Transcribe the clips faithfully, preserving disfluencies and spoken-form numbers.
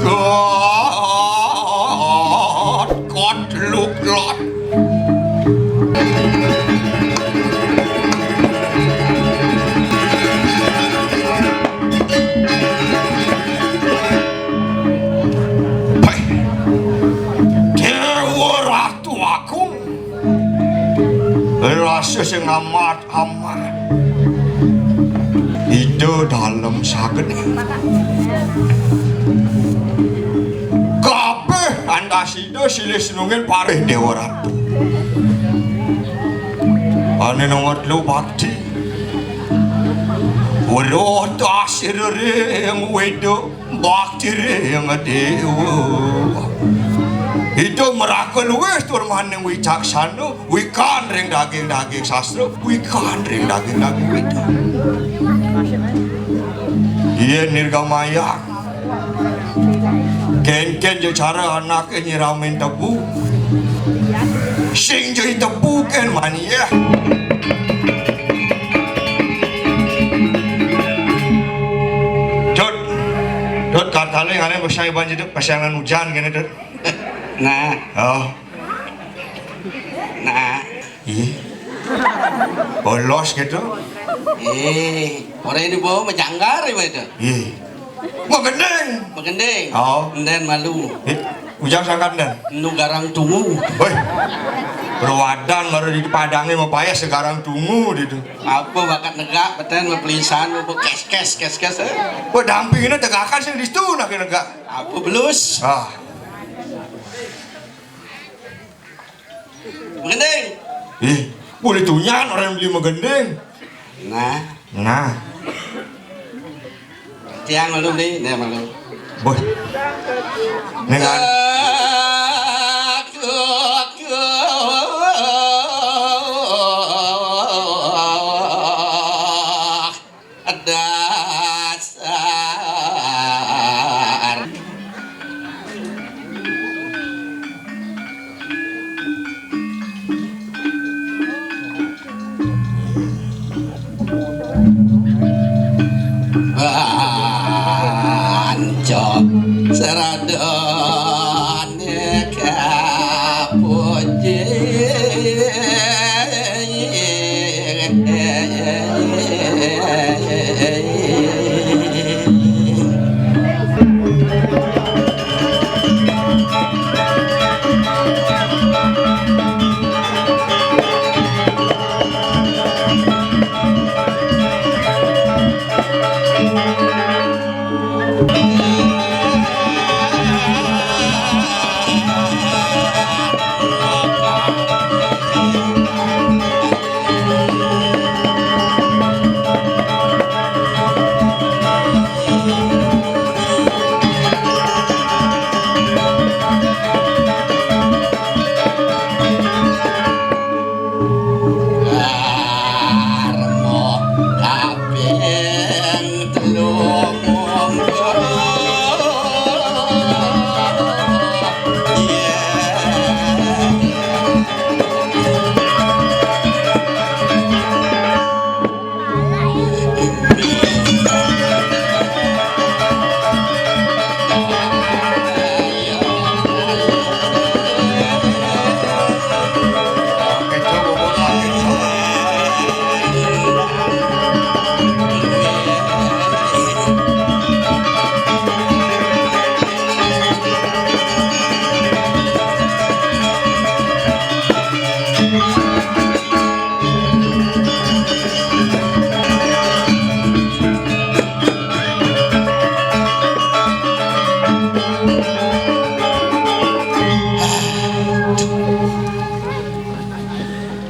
Kot, kot, luk, lot. Déwa Ratu Agung. Rasa sing amat-amat. Ida dalem saged. Kabeh antas ida silih sinunggil parih Déwa Ratu. Ane nomor telu bakti. Weruh tasih ring weda bakti ring déwa. Ida maraga luwih tur maning wicaksana, wikan ring daging-daging sastra, wikan ring daging-daging weda. Yen nirgamaya, kén-kén ja cara anake nyiramin tebu. Sing ja tebu kén mani ya. Dut, dut katale ngene besai banjir dut, pesengan hujan kene dut. Nah. Oh. Nah. Iya. Bolos gitu. Eh, orang ini bawa menjanggar ya itu. Iya. Magending. Magending. Oh. Nden malu. Eh, ujang sangkan nden. Nu garang tungu. Woi. Perwadan baru di Padangnya mau payah segarang tungu gitu. Apa bakat negak, beten mau pelisan, mau kes kes kes kes. Eh. Wah, dampingnya tegakan sih di situ nak negak. Apa belus? Ah. Magending. Ih, boleh tunyan orang beli magending. Nah. Nah. Tiang malu ni, ni malu. Boy. Dengan dasar. Bancok seradane kapuji. Karma kaping telu monggo.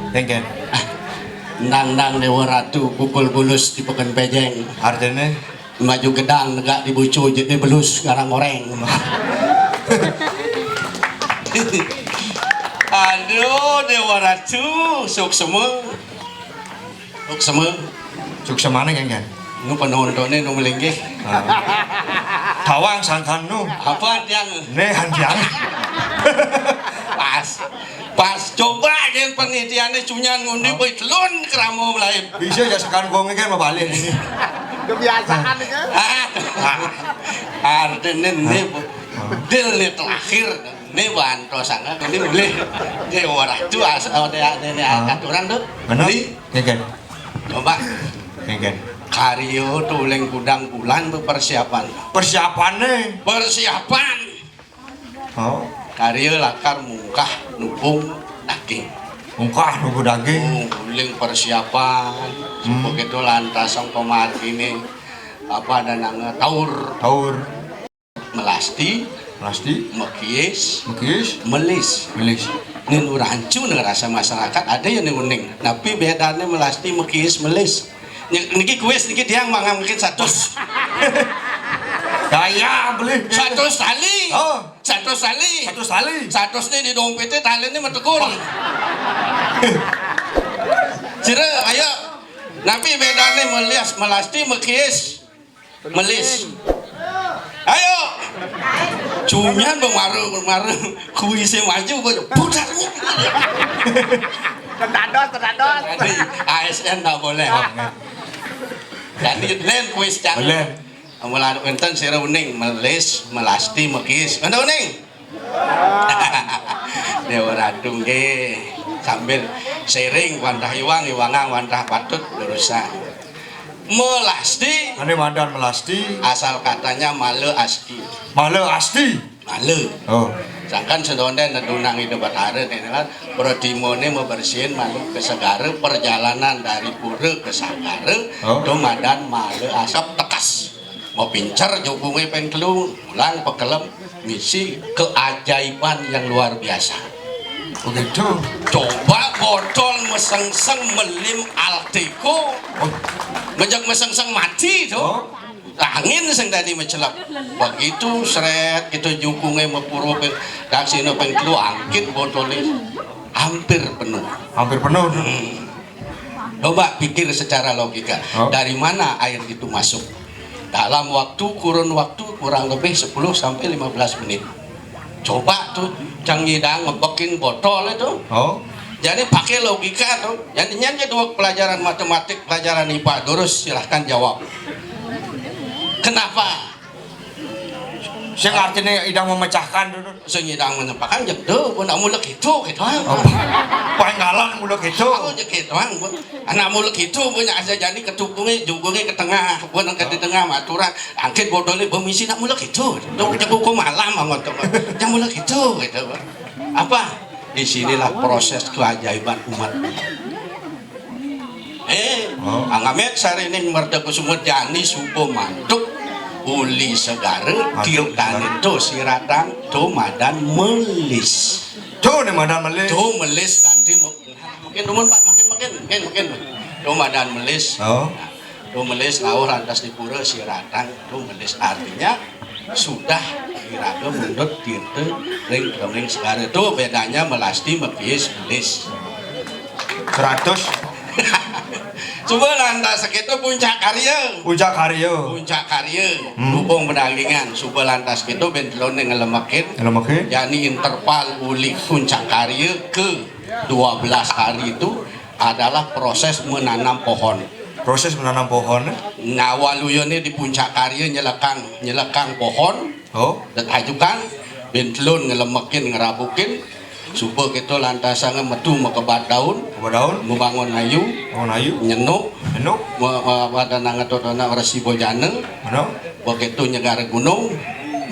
Engken. Nang-nang Dewa Ratu pupul bulus di peken pejeng. Artine? Maju gedang negak di bucu jadi belus ngarang goreng. Aduh, Dewa Ratu, suksema. Suksema. Suksemane, Kang, kan? Nu penontonné nu melinggih. Ah. Tawang sangkan nu. Apa tiang? Né hantiang. Pas. Pas coba yén penitiané cunyan ngundi, boy, telun keramo lain. Bisa ya sekan gongé kan mabalik ini. Kebiasaan itu. Ah. Artiné né, Bu. Dil né terakhir. Né wantosanga, ini boleh. Né ora tuh asal ada ada ada aturan tuh. Bener? Beli. Nggih. Coba. Nggih. Karya tuh uling kudang bulan tuh persiapan. Persiapané? Persiapan. Oh. Karya lakar mungkah nubung daging. Mungkah nubung daging. Oh, uling persiapan. Hmm. Begitu lantas sang pemarginé apa ada nang taur. Taur. Melasti, Melasti. Mekiis, Mekiis. Melis. Melis. Ning rancu ning rasa masyarakat ada ya ning uning. Tapi bedané melasti, mekiis, melis. Ni-, niki kuis niki tiang mangga mungkin satus. Gaya beli. Satus tali. Oh. Satus tali. Satus tali. Satus nih di dompetnya talinya metekul. Sira, ayo. Napi bedané melis, melasti, mekiis. Melis. Ayo. Cunyan bemaru, bemaru. Kuisé maju, gua putar. Tedados, tedados. Jadi, A S N nggak boleh. Jadi, lain kuis cang. Boleh. Mula wénten sira uning, melis, melasti, mekiis. Wénten uning? Déwa Ratu nggih. Sambil sering wantah iwang, iwangang wantah patut lurusang. Melasti. Ané madan melasti. Asal katanya male asti. Male asti. Male. Oh. Sangkan sedondén nedunang Ida Batara kéné kan, pradimane mabersihin manuk ke segara, perjalanan dari pura ke sagara, oh, to madan male asti. Asap tekas. Mapincer jukungé ping telu, mulang pekelem misi keajaiban yang luar biasa. Begitu. Coba botol mesengseng melim Alteco. Oh. Mejek mesengseng mati to. Oh. Angin sing dadi mecelep. Begitu sret kita jukungé mapura ping, daksina ping telu, angkit botolé hampir penuh. Hampir penuh. Hmm. Coba pikir secara logika, oh, dari mana air itu masuk? Dalam waktu, kurun waktu kurang lebih sepuluh sampai lima belas menit. Coba tuh, cang nyidang ngebekin botol itu. Oh. Jadi pakai logika tuh. Jadi nyanyi dua pelajaran matematik, pelajaran ipa. Durus, silahkan jawab. Kenapa? Sing artinya idang memecahkan dulu. Sing idang memecahkan, jek tuh, pun nak mulek itu, gitu, ah. Oh, paling ngalang mulek itu. Aku jek gitu, ah, pun. Anak mulek itu, pun, asa jadi ketukungnya, jukungnya ke tengah, pun ke di tengah, maturan. Angkit botolé bemisi nak mulek itu. Tuh, jago ko malam amat tuh. Jang mulek itu gitu. Apa? Di sinilah proses keajaiban umat. Eh, oh. Angamet sarining merta kusuma jani suba mantuk uli segara, tirtané to siratang to madan melis. To né madan melis. To melis kanti mu-, mungkin dumun, Pak, mungkin, mungkin, mungkin, mungkin. To madan melis. Oh. Tumelis rauh lantas di pura siratang, tumelis artinya sudah iraga mundut tirta ring dongeng segara. Tuh bedanya melasti, mekiis, melis. Seratus. Suba lantas sakéto puncak karya. Puncak karya. Puncak karya. Hmm. Dukung pedagingan. Suba lantas kéto bentelone ngelemekin. Ngelemekin. Yani interval uli puncak karya ke dua belas hari itu adalah proses menanam pohon. Proses menanam pohon. Nah, waluyané di puncak karya nyelekang, nyelekang pohon. Oh. Detajukan, bentelun ngelemekin, ngerabukin, suba kéto lantasanga metu makebat daun, makebat daun, mabangun ayu, mabangun ayu, nyenuk, nyenuk, ma-, ma-, madananga totona Resi Bojana, begitu nyegara gunung,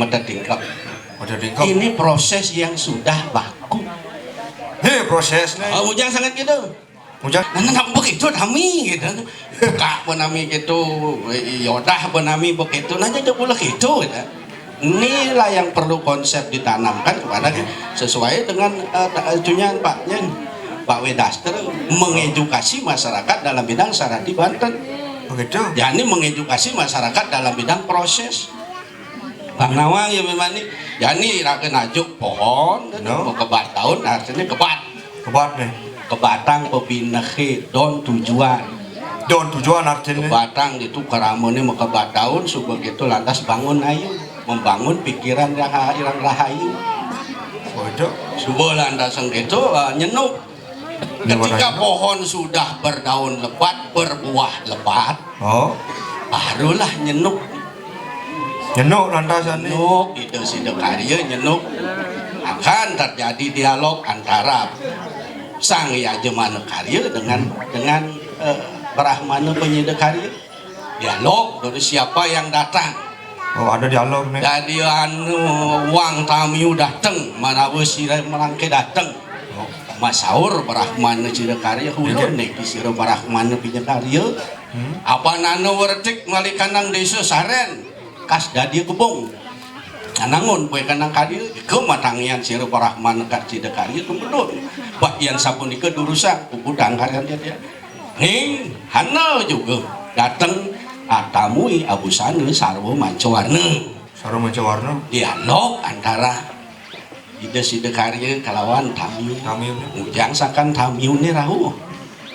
mata tingkep. Mata tingkep. Ini proses yang sudah baku. Ini prosesnya. Oh, bujang sangat gitu. Ujar, "Nah, nah, nah, begitu nami," gitu. Kak pun nami gitu, Yodah pun nami begitu. Nah, jadi boleh gitu, gitu. Inilah yang perlu konsep ditanamkan kepada sesuai dengan, eh, ta-, eh, cunya Pak Nyen, Pak Wedaster mengedukasi masyarakat dalam bidang sarati Banten. Begitu. Ya, ini mengedukasi masyarakat dalam bidang proses. Bang Nawang ya memang nih, ya ini raga najuk pohon, no, mau kebat daun, artinya kebat. Kebat nih. Kebatang pepineh don tujuan. Don tujuan artiné. Batang itu keramané makebat daun, suba gitu lantas bangun ayu, membangun pikiran raha-, irang rahayu. Oh, itu. Suba lantas gitu, eh, nyenuk. Nyenuk. Ketika pohon sudah berdaun lebat, berbuah lebat, oh, barulah nyenuk. Nyenuk lantas ané. Nyenuk, Ida Sidakarya nyenuk. Akan terjadi dialog antara Sang Yajamana Karya dengan, dengan, eh, Brahmana Panyida Karya. Dialog, terus siapa yang datang? Oh, ada dialog nih. Dadi anu, wang tamiu dateng, manawa sira merangke dateng. Oh. Masaur Brahmana Sidakarya, "Hula niki sira Brahmana Panyida Karya. Hmm. Apanana wertik malikanang desa Saren, kas dadi kebong. Anangun poe kanang kadi, ika matangian sira Brahmana Sidakarya tumedun. Bah, yan sapunika durusang, puputang karyan dia." Ning, hana juga dateng atamui abusana sarwa manca warna. Sarwa manca warna. Dialog antara Ida Sidakarya kalawan tamiu. Tamiuné. Ujang sakan tamiuné rauh.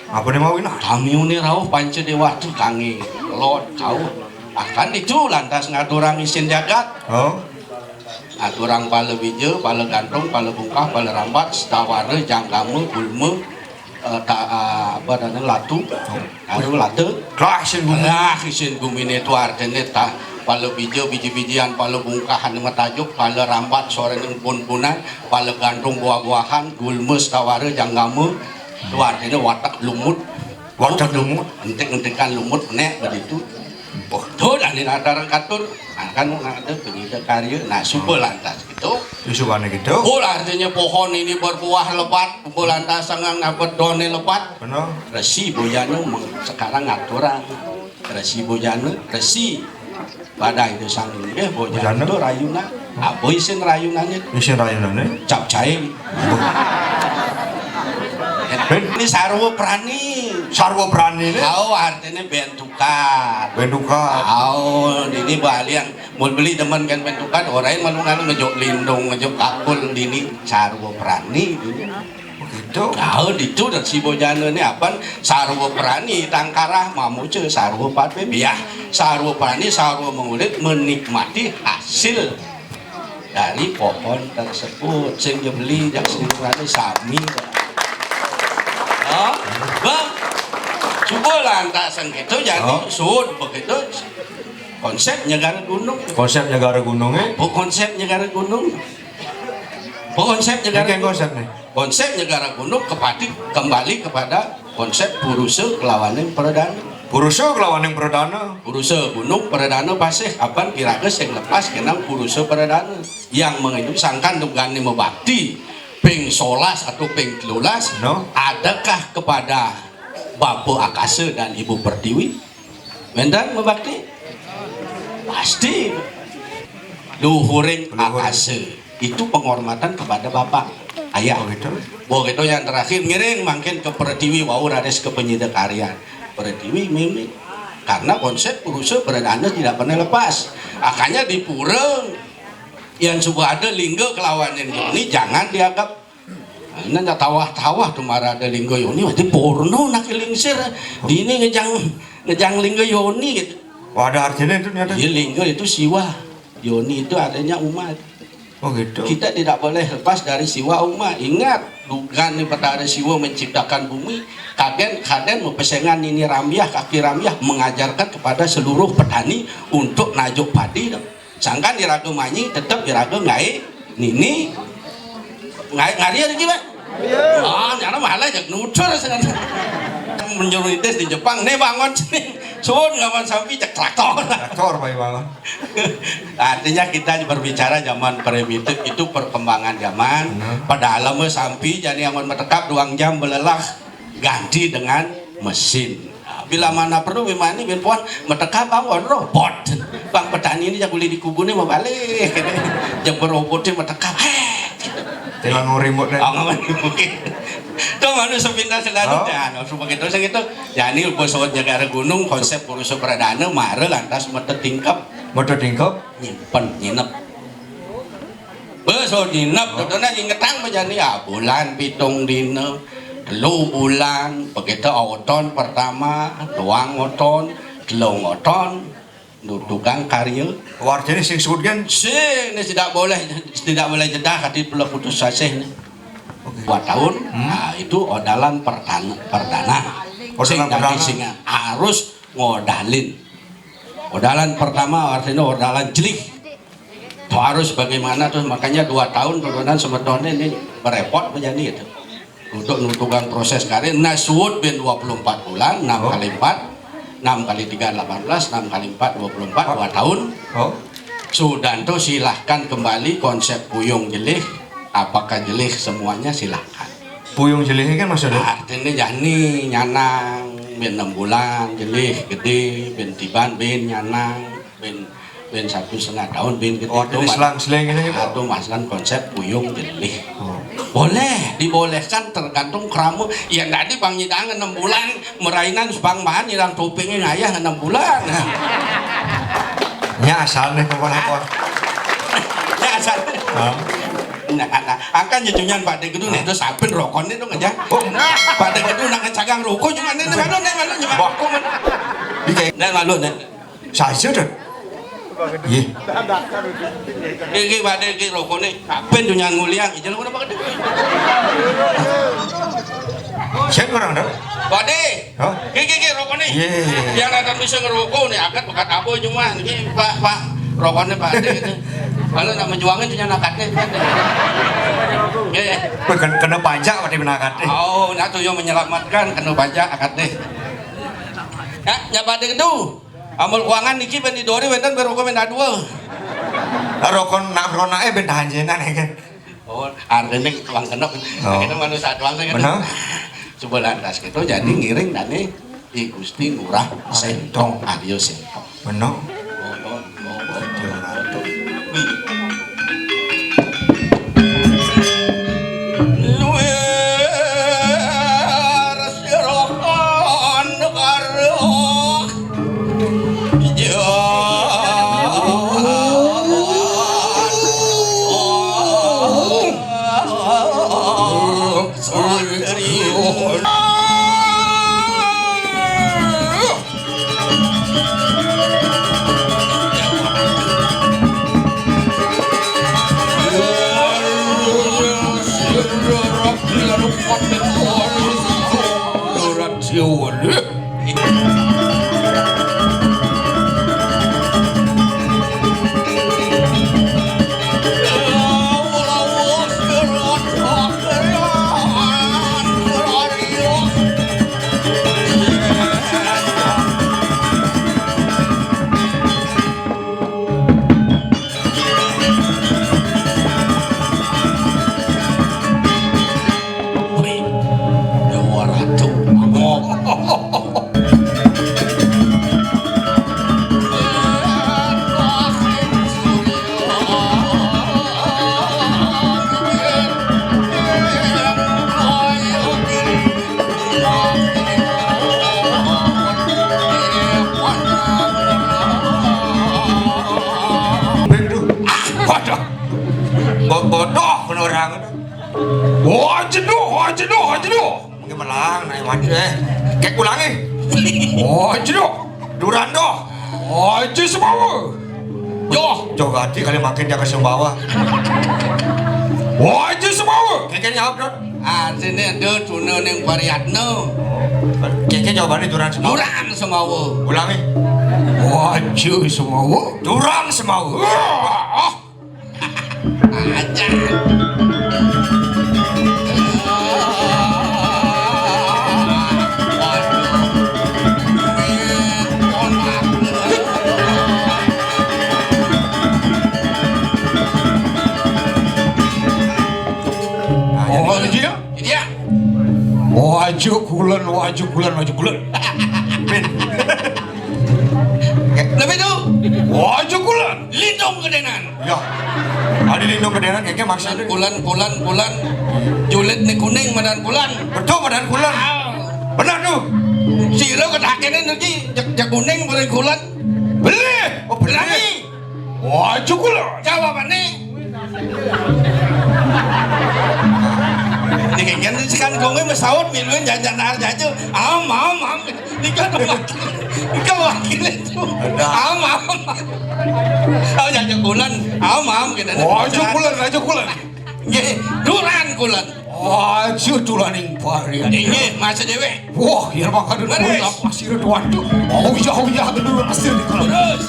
Apa nih mau ini? Tamiuné rauh panca dewata kangge lot kauh. Akan ditu lantas ngaturang isin jagat. Oh. Aturang pala bija, pala gantung, pala bungkah, pala rambat, stawara, janggama, gulma, eh, ta-, eh, apa namanya, latu, taru, lata. Lah, isin gumi. Lah, isin guminé tu artiné ta-, pala bija, biji-bijian, pala bungkah anu matajuk, pala rambat, soréning bun-bunan, pala gantung, buah-buahan, gulma, stawara, janggama, tu artiné watek lumut. Watek lumut. Entik-entikan lumut, nek begitu. Boh. Tuh, dan ini ada orang katur. Nah, kan ada Panyida Karya. Nah, suba lantas gitu. Subané gitu. Oh, artinya pohon ini berbuah lebat. Suba lantas sangang apa daunnya lebat. Benar. Resi Bojana meng-, sekarang ngaturang. Resi Bojana, resi pada itu sang ini, eh, Bojana. Bojana. Itu rayunan. Apa isin rayunané? Isin rayunané? Capcay. Ini sarwa prani. Sarwa prani né? Oh, artinya bentuk Bentukan. Bentukan. Aun, ini balian. Mun beli demen kan bentukan, orang malu-malu ngejuk lindung, ngejuk kakul, dini sarwa prani, dini. Begitu. Aun, itu dan si Bojana ini apan sarwa prani, tangkarah mamuja sarwa patbebiyah, sarwa prani, sarwa mengulit menikmati hasil dari pohon tersebut. Sing jebeli, jak sing berani sami. Oh, bang, coba lantas gitu, jadi sud begitu. Konsep negara gunung. Konsep negara gunung, eh? Oh, konsep negara gunung. Oh, konsep negara gunung. Konsep negara gunung kepati kembali kepada konsep purusa kelawaning pradana. Purusa kelawaning pradana. Purusa gunung, pradana pasih, apan iraga sing lepas kenang purusa pradana. Yang mengidup sangkan dugané mabakti ping solas atau ping telulas, no, adakah kepada Bapa Akasa dan Ibu Pertiwi? Wénten mabakti? Pasti. Luhuring akasa. Itu penghormatan kepada bapak, ayah. Oh, gitu. Begitu yang terakhir, ngiring mangkin ke Pertiwi, wau raris ke Panyida Karya. Pertiwi mimit. Karena konsep purusa pradana tidak pernah lepas. Makanya di pura yang suka ada lingga kelawan yoni jangan dianggap. Nah, tawah-tawah tuh marada lingga yoni, berarti porno nak lingsir. Dini ngejang, ngejang lingga yoni gitu. Oh, ada artinya itu ternyata. Iya, lingga itu siwa. Yoni itu artinya umat. Oh, gitu. Kita tidak boleh lepas dari siwa umat. Ingat, dugan ni Betara Siwa menciptakan bumi, kaden, kaden mapesengan nini rambiah, kaki rambiah, mengajarkan kepada seluruh petani untuk najuk padi. Sangkan iraga manyi, tetep iraga nggaé nini. Nggaé, ngarya niki, Pak? Ah, nyana malah jak nutur, sangkan. Menyuruh itis di Jepang, "Né bangun sini." Suwun ngawan sampi, cek traktor. Traktor, Pak, bangun. Artinya kita berbicara zaman primitif, itu perkembangan zaman. Benar. Padahal mah sampi jani amun matekap duang jam belelah, ganti dengan mesin. Nah, bila mana perlu, bimani, bin puan, matekap, bang, wan robot. Bang petani ini jak uli di kubuné mabalik. Jak beroboté matekap. Héh. Tinggal ngurimbut deh. Oh, ngawan mungkin. Tuh, manusia pindah selalu. Oh. Ya, no, supaya gitu, sing itu. Ya, ini bos negara gunung, konsep purusa pradana, mara lantas mata tingkep. Mata tingkep? Nyimpen, nyinep. Basa dinep, oh, dodona ingetang bejani, ah, bulan pitung dina. Telu bulan, begitu oton pertama, duang oton, telung oton, nutugang karya. Artiné sing suud kan? Sing, ini tidak boleh, tidak boleh jeda, kati pula putus asih ini. Oke. Dua tahun, hmm, nah, itu odalan pertana, perdana. Odalan sing dadi perdana. Sing harus ngodalin. Odalan pertama artinya odalan jelih. Tuh harus bagaimana tuh, makanya dua tahun turunan semetonnya ini berepot menjadi itu. Untuk nutugang proses karir, nah suud bin dua puluh empat bulan, enam kali empat, enam kali tiga delapan belas, enam kali empat dua puluh empat, dua tahun. Oh. Sudan tuh silahkan kembali konsep puyung jelih, apakah jelih semuanya silahkan. Puyung jelih kan maksudnya? Artinya jani nyanang, bin enam bulan, jelih, gede, bin tiban, bin nyanang, bin, bin satu setengah tahun, bin gede. Oh, itu jadi selang-seling ini, Pak? Itu masalah konsep puyung jelih. Oh. Boleh, dibolehkan tergantung keramu. Ya, tadi Bang Nyidang enam bulan, merainan sebang bahan, nyidang topengnya ngayah enam bulan. Ya, asal nih, kemana, Pak? Ya, asal. Hah? Nah, nah, angkan jejunyan Pak Dek itu nih, terus sampai rokoknya dong aja. Oh. Pak Dek itu nak cagang rokok, cuma ini, ini malu, ini malu, cuma rokok, malu. Oke. Ini malu, nih. Saya tuh. Iya. Iki, Pak Dek, iki rokoknya. Sampai dunia nguliang, ijal udah pakai. Saya kurang dong. Pak Dek. Hah? Ki, ki, ki, rokoknya. Iya, iya, iya. Yang datang bisa ngerokok nih, akad pekat apa cuma. Ini, Pak, Pak, rokoknya Pak Ade gitu. Kalau nak menjuangin punya akadnya, kan. Iya, iya. Weh, ken-, kena pajak berarti kena akadnya. Oh, nah tuh yang menyelamatkan, kena pajak akadnya. Ya, ya Pak Ade itu. Amal keuangan niki ben didori wénten ben rokok ben dua. Rokok nak rokok eh ben tahan jenan ya kan. Oh, artinya tuang kenok. Oh. Kita manusia tuang kan. Benar. Coba lantas kita jadi ngiring tadi di Gusti Ngurah Sentong Aryo Sentong. Benar. Waduh. Bo-, bodoh kena orang. Wah, jenuh, wah, jenuh, wah, jenuh. Mungkin melang, naik mati, eh. Kek ulangi. Wah, jenuh. Duran doh. Wah, jenuh semua. Joh. Joh gati kali makin dia ke Sumbawa. Wah, jenuh semua. Kek jawab, Don. Ah, sini ada tuna ning Pariatno. Kek jawabannya Duran semua. Duran semua. Ulangi. Wah, jenuh semua. Duran semua. Ah. Ajan. Nah, jadi oh, iya? Iya. Wajah kulon, wajah kulon, wajah kulon. Pin. Lebih tu. Wajah kulon. Lindung gedenan. Ya. Ada lindung gedenan, kayaknya maksudnya. Kulan, kulan, kulan. Julid ni kuning, madan kulan. Betul, madan kulan. Ah. Benar tu. Sira ketahakin ni, jak, jak kuning, beri kulan. Beli. Oh, beli. Berani. Wajah kulon. Jawabannya. Ini kayaknya Sekan kowe mesaut miluin jajan ar jajan. Am, am, am. Nika wakil. Nika wakil itu. Ada. Am, am. Oh, jajan kulen. Am, am, gitu. Oh, aja kulen, aja kulen. Nggih, duran kulen. Oh, aja dulaning parian. Inggih, Mas Dewi. Wah, ya maka dulu. Leres. Apa sih, waduh. Oh, iya, oh, iya, dulu asli di kalau. Terus.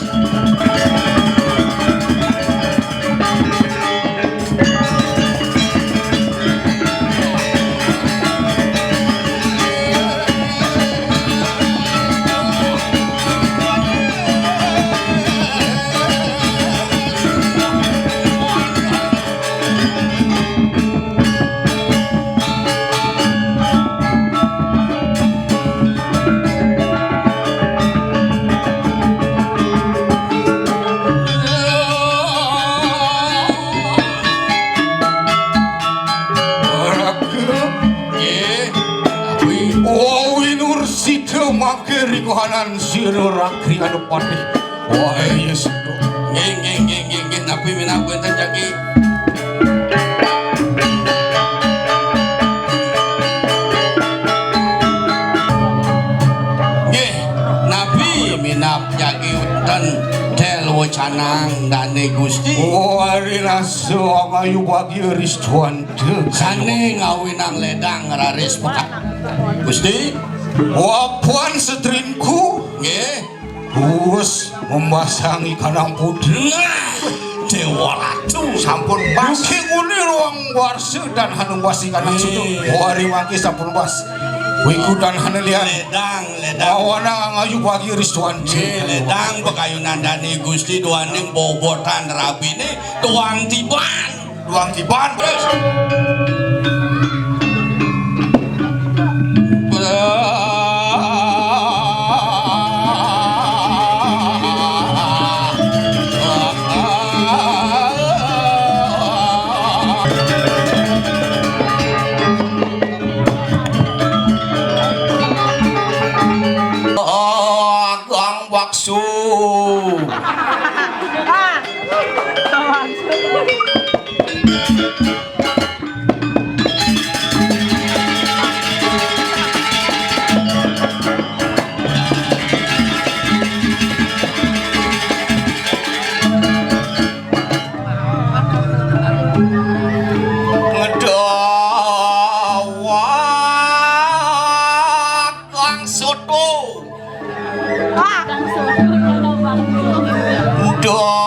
Nggih. Awi. Oh, winur sida mangke ring kahanan sira ragri Adipati. Wah, iya, Setu. Nggih, nggih, nggih, nggih, nggih, napi minab wenten jagi. Nggih, napi minab jagi wenten del wecanang dane Gusti. Oh, ari rasa angayu bagi ristuan. Sane ngawinang ledang raris pekat. Gusti. Wapan setrinku. Nggih. Wus membasangi kanang putri. Nah, Dewa Ratu. Sampun pas. Dugi nguni ruang warsa dan hanu wasi kanang. Nggih. Sudu. Wari mangke sampun pas. Wiku dan hanu lian. Ledang, ledang. Mawana ngayu bagi ristuan. Nggih, ledang pekayunan dane Gusti duaning bobotan rabine tuang tiban. Duang tiban. Terus. Kang Bakso. Ngedawak kang soto. Udah.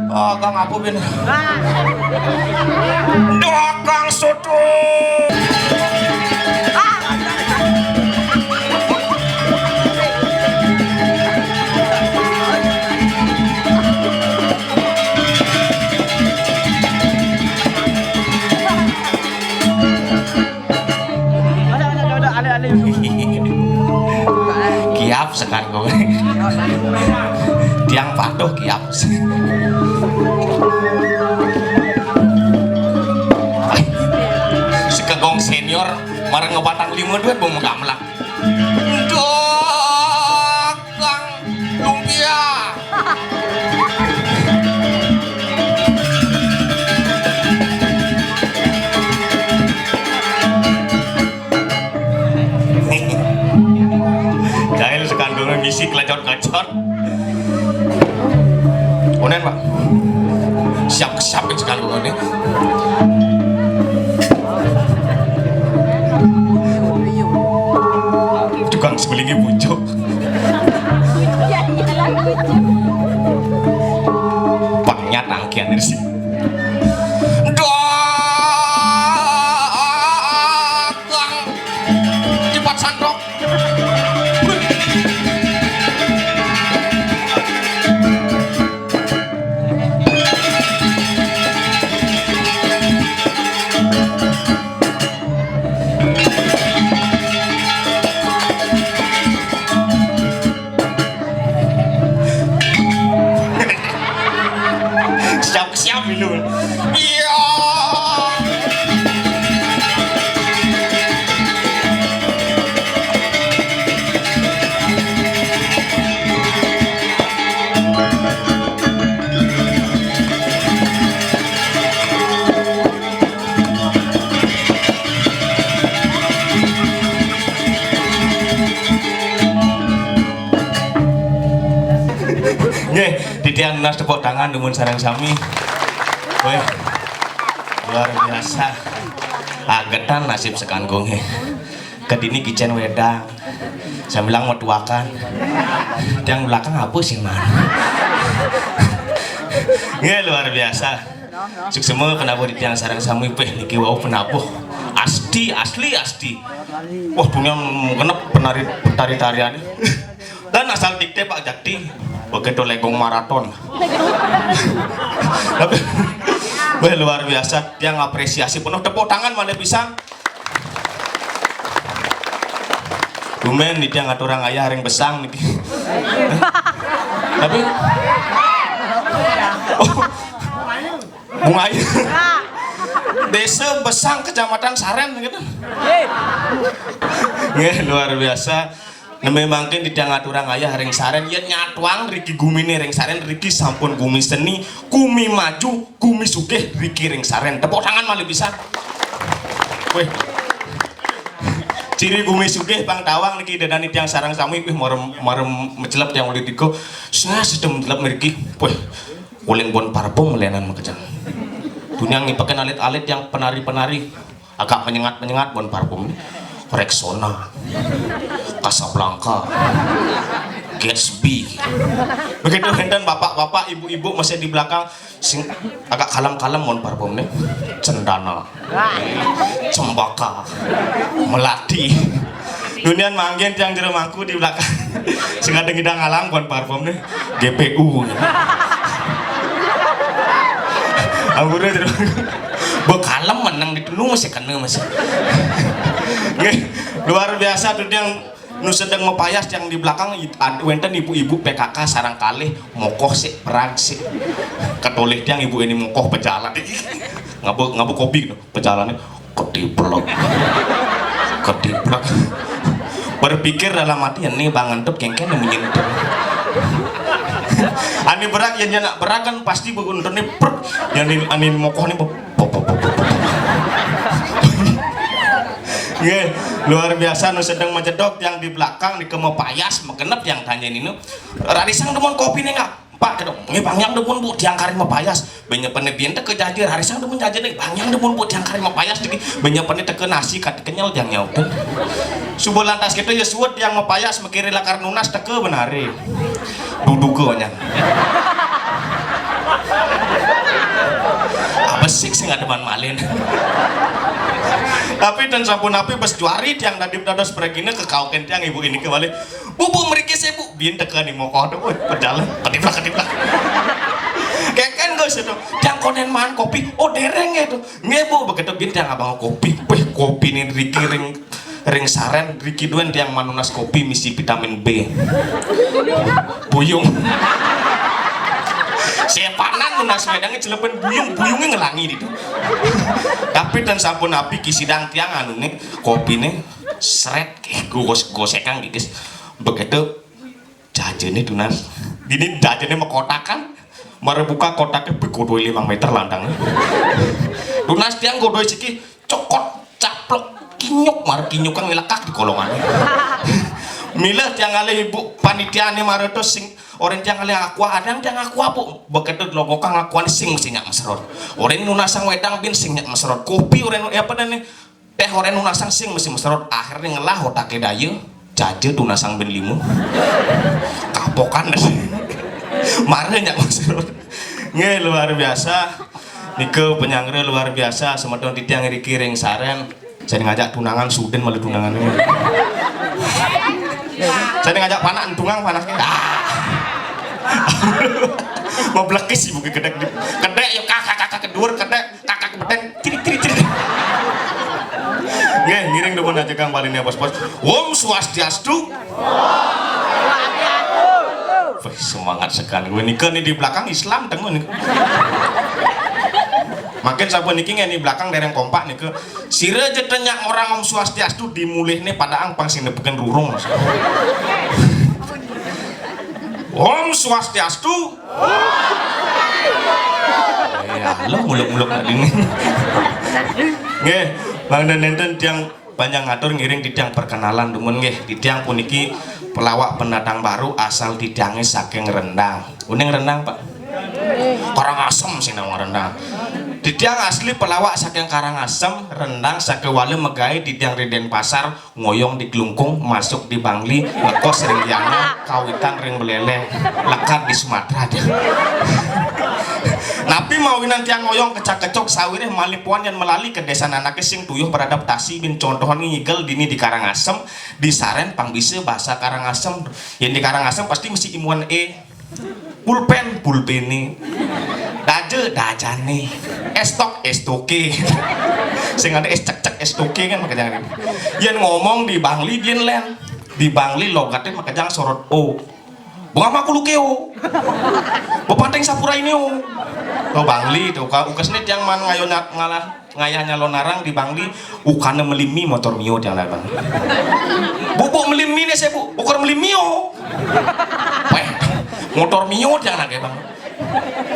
Ah, Kang Abu bin. Doa Kang Soto. Kiap sekar kowe. Tiang patuh kiap. Sekegong senior marang ngepatang lima duit mau megamlak. Dok. Kang lumpia. Jahil sekandungan misi kelecot-kelecot. Onen, Pak. Siap-siapin sekandungan ini. Tukang sebelingi pucuk. Pengnyat angkian ini sih. Dagang cepat santok. Siap-siap itu. Iya. Tiang nunas tepuk tangan dumun sareng sami. Wéh, luar biasa. Agetan nasib sekangkungé. Kedini kicén wédang. Sambilang metuakan. Tiang belakang apa sih, Man? Nggih, luar biasa. Suksma penabuh di tiang sareng sami, péh niki wau penabuh. Asti, asli asti. Wah, dunia genep penari, penari-tarian. Dan asal dikte Pak Jakti, begitu legong maraton. Tapi, wéh, luar biasa, tiang apresiasi penuh, tepuk tangan malih pisan. Tumben niki ngaturang ayah ring Besang niki. Tapi, oh, Bung Ayu. Desa Besang, Kecamatan Saren gitu. Nggih, luar biasa. Nembé mangkin titiang aturang ayah ring Saren, yén nyatuang riki guminé ring Saren, riki sampun gumi seni, gumi maju, gumi sugih riki ring Saren. Tepuk tangan malih pisan. Wéh. Ciri gumi sugih pang tawang niki, ida dané tiang sareng sami, wéh, marem, marem mecelep tiang uli tiga. Sah sedem mecelep mriki. Wéh. Uling bon parfum lénan makejang. Dunia ngipekin alit-alit tiang penari-penari. Agak menyengat-menyengat bon parfum. Rexona, Casablanca, Gatsby. Begitu wénten bapak-bapak, ibu-ibu masih di belakang, sing agak kalem-kalem mon parfum nih. Cendana, Cempaka, Melati. Dunian mangkin tiang jero mangku di belakang. Sing ada ngidang alang bon parfum nih. G P U. Ampura, jero mangku. Mbok kalem meneng di dulu masih kena masih. Nggih, luar biasa tuh tiang nu sedeng mapayas tiang di belakang, ad-, wénten ibu-ibu P K K sareng kalih mokoh sik, perag sik. Ketolih tiang ibu ini mokoh pejalan. Ngaba, ngaba kopi gitu. Pejalané ketiplek. Ketiplek. Berpikir dalam hati, "Ini bang ngentut kéngkén yang menyentut." Ani berag, yén nyenak berag kan pasti begunturné prut. Yén ani, ani mokoh nih, pop, pop, pop, pop, pop. Nggih, luar biasa nu sedeng majedok tiang di belakang nika mapayas, magenep tiang tanya ninu. Rarisang demen kopi nih nggak? Pak, kéto, "Nggih, Bang, yang demen, Bu, tiang kari mapayas." Benya pené biyen teka jaja, rarisang demen jajané, "Bang, yang demen, Bu, tiang kari mapayas niki." Benya pené teka nasi kati kenyel tiang nyautang. Suba lantas kéto ya suud tiang mapayas, makiré lakar nunas teka benaré. Duduka nyang. Apa sih sing ada man malin. Tapi dan sampun api bes juari tiang dadip dados pregina kekauken tiang ibu ini kembali. "Bu, Bu, mriki sih, Bu." Bin teka ni mokoh tu, woi, pejalan, ketiplak, ketiplak. Kéngkén Gus itu, "Tiang konden maan kopi." "Oh, dereng ya tu." "Nggih, Bu." Begitu bin tiang abang kopi. Wih, kopi ni riki ring, ring Saren, riki duen tiang manunas kopi misi vitamin B. Buyung. Sepanan nunas wedangnya celepen buyung, buyungnya ngelangi itu. Tapi dan sampun api kisidang tiang anu nih, kopi nih. Sret, gos-, gosekan gigis. Begitu jajané tunas. Dini jajané makotakan. Mara buka kotaké, begodoi limang meter lantang. Tunas tiang godoi siki, cokot, caplok, kinyuk, mar kinyukan ngelekak di kolongan. Milih tiang ngalih ibu panitiané mara terus sing, orang tiang ngalih aqua, ada tiang aqua, Bu. Begitu logokang aquané sing mesti nyak mesrot. Orang nunasang wedang bin sing nyak mesrot. Kopi orang, ya apa nih? Téh orén nunasang sing mesti mesrot, akhirnya ngelah otaké daya, jaja tunasang bin lima. Kapokan. Mara nyak mesrot. Nggih, luar biasa. Nika penyanggra luar biasa, semeton titiang riki ring Saren. Saya ngajak tunangan sudén malu tunangan. Saya ngajak panak entungang panaknya. Ah. Mau belekis ibu kedek. Kedek ya kakak-kakak kedur kedek. Kakak kebeten, ciri, ciri, ciri. Nggih, ngiring dumun aja Kang Baliné, Bos, Bos. Om Swastiastu. Wih, semangat sekali. Wih, nika nih di belakang Islam tengah nih. Makin sampun niki nggih di belakang dereng kompak nika. Sira aja tanya orang Om Swastiastu dimulihne padahal pang sing nepukin rurung. Om Swastiastu. Ya, lo muluk-muluk nak dini. Nggih, Bang dan Nenten tiang panjang ngatur ngiring titiang perkenalan dumun nggih. Titiang puniki pelawak pendatang baru asal titiange saking Rendang. Uning Rendang, Pak? Karangasem sing nang rendang. Titiang asli pelawak saking Karangasem, rendang sakéwala magaé titiang ring Denpasar, ngoyong di Klungkung, masuk di Bangli, ngekos ring Gianyar, kawitan ring Buleleng, lekad di Sumatera dia. Napi mawinan tiang ngoyong kecak-kecok sawiréh malih puan yén malali kedésan anaké sing tuyuh beradaptasi, bin contohan ngigel dini di Karangasem, di Sarén pang bisa basa Karangasem. Yén di Karangasem pasti mesti imuan é. Pulpén, pulpéné. Daja, dajané. Estok, estoké. Sing ada es cek-cek, estoké kan makanya. Yén ngomong di Bangli, bin lén. Di Bangli logaté makanya sorot o. Bunga maku luké o. Bepanteng sapura ini o. Oh, Bangli to. Ka ukesné tiang man ngayo nyak ngalah ngayah nyalon arang di Bangli, ukana meli mi motor Mio tiang lah, Bang. Bubuk meli mi né saya, Bu, ukur meli Mio. Wéh, motor Mio tiang nak, Bang.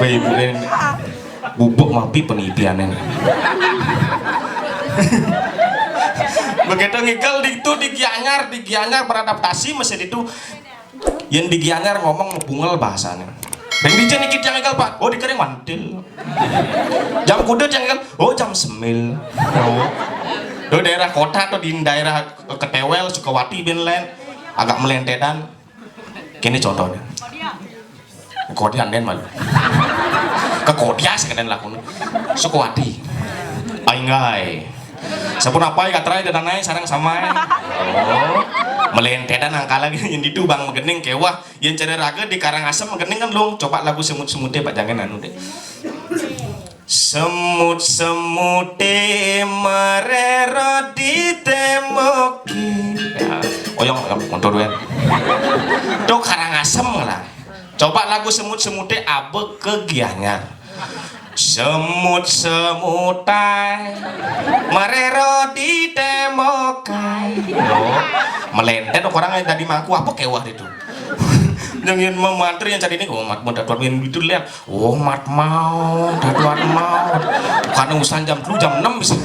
Wéh, ibu ini. Bubuk mapi penipiannya. Begitu ngigel di itu di Gianyar, di Gianyar beradaptasi masih itu. Yén di Gianyar ngomong mabungel bahasané. Ring dija niki tiang énggal, Pak? Oh, di Kering Mantil. Jam kuda tiang énggal? Oh, jam semil. Oh. Tuh daerah kota tuh di daerah Ketewel, Sukawati, bin lén. Agak melentetan. Kéné contohnya. Kodian den malu. Kekodias kadén lakune. Sukawati. Ainggai. Sampun apai katrai danai sareng samai. Oh. Melentetan angkala gini yén ditu Bang Magening kéweh. Yén cara raga di Karangasem Magening kan lung. Coba lagu semut-semuté Pak jangan anu deh. Semut-semuté marero di témboké. Ya, oyong montor duén. Tuh Karangasem lah. Coba lagu semut-semuté abé ke Gianyar. Semut-semutai marero di témbokai. Loh, melentet orang yang tadi mangku apa kéweh itu. Yang yang memantri yang cari ini, oh, mat mau datuan yang itu lihat. Oh, mat mau, datuan mau. Karena urusan jam dulu jam enam bisa.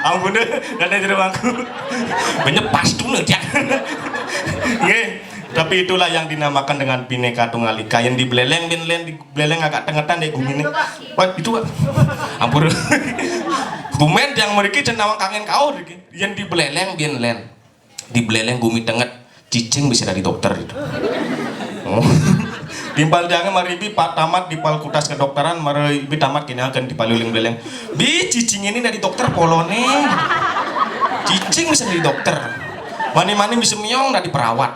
Ampun deh, dan ada mangku. Banyak pas tuh nih dia. Nggih. Tapi itulah yang dinamakan dengan Bhinneka Tunggal Ika. Yang di Buleleng, bin lén di Buleleng agak tengetan deh guminé. Wah, itu, Pak. Ampun. Gumen yang mriki jeneng nawang kangen kauh mriki. Yang di Buleleng, bin lén. Di Buleleng gumi tenget. Cicing bisa dadi dokter itu. Oh. Timpal tiangé maribi Pak tamat di Fakultas Kedokteran, maribi tamat kini akan di Paluling Buleleng. Bi, cicing ini dadi dokter poloné. Cicing bisa dadi dokter. Mani-mani bisa miong dadi perawat.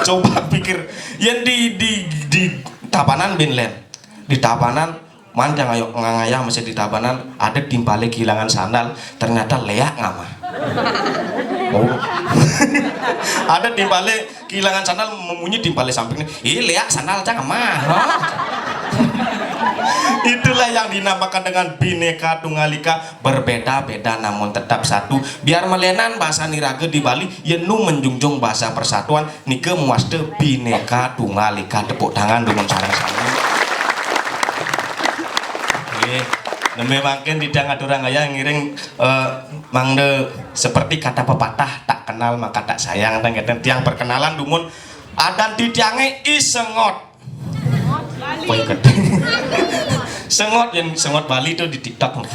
Coba pikir, yang di di di Tabanan, bin lén. Di Tabanan, man yang ayo ngangayah masih di Tabanan, ada timpalé kehilangan sandal, ternyata léak ngamah. Oh. Ada timpalé kehilangan sandal, memunyi timpalé sampingnya, "Ih, léak sandal cang ngamah." Itulah yang dinamakan dengan Bhinneka Tunggal Ika. Berbeda-beda namun tetap satu. Biar malénan bahasa niraga di Bali, yén nu menjunjung bahasa persatuan, nika mawasta Bhinneka Tunggal Ika. Tepuk tangan dumun sareng sami. Nggih, nembé mangkin titiang aturang ayah ngiring, eh, mangda seperti kata pepatah, "Tak kenal maka tak sayang," tang ngéten. Tiang perkenalan dumun, adan titiangé I Sengot. Poingket. Sengot, yang Sengot Bali tuh di TikTok.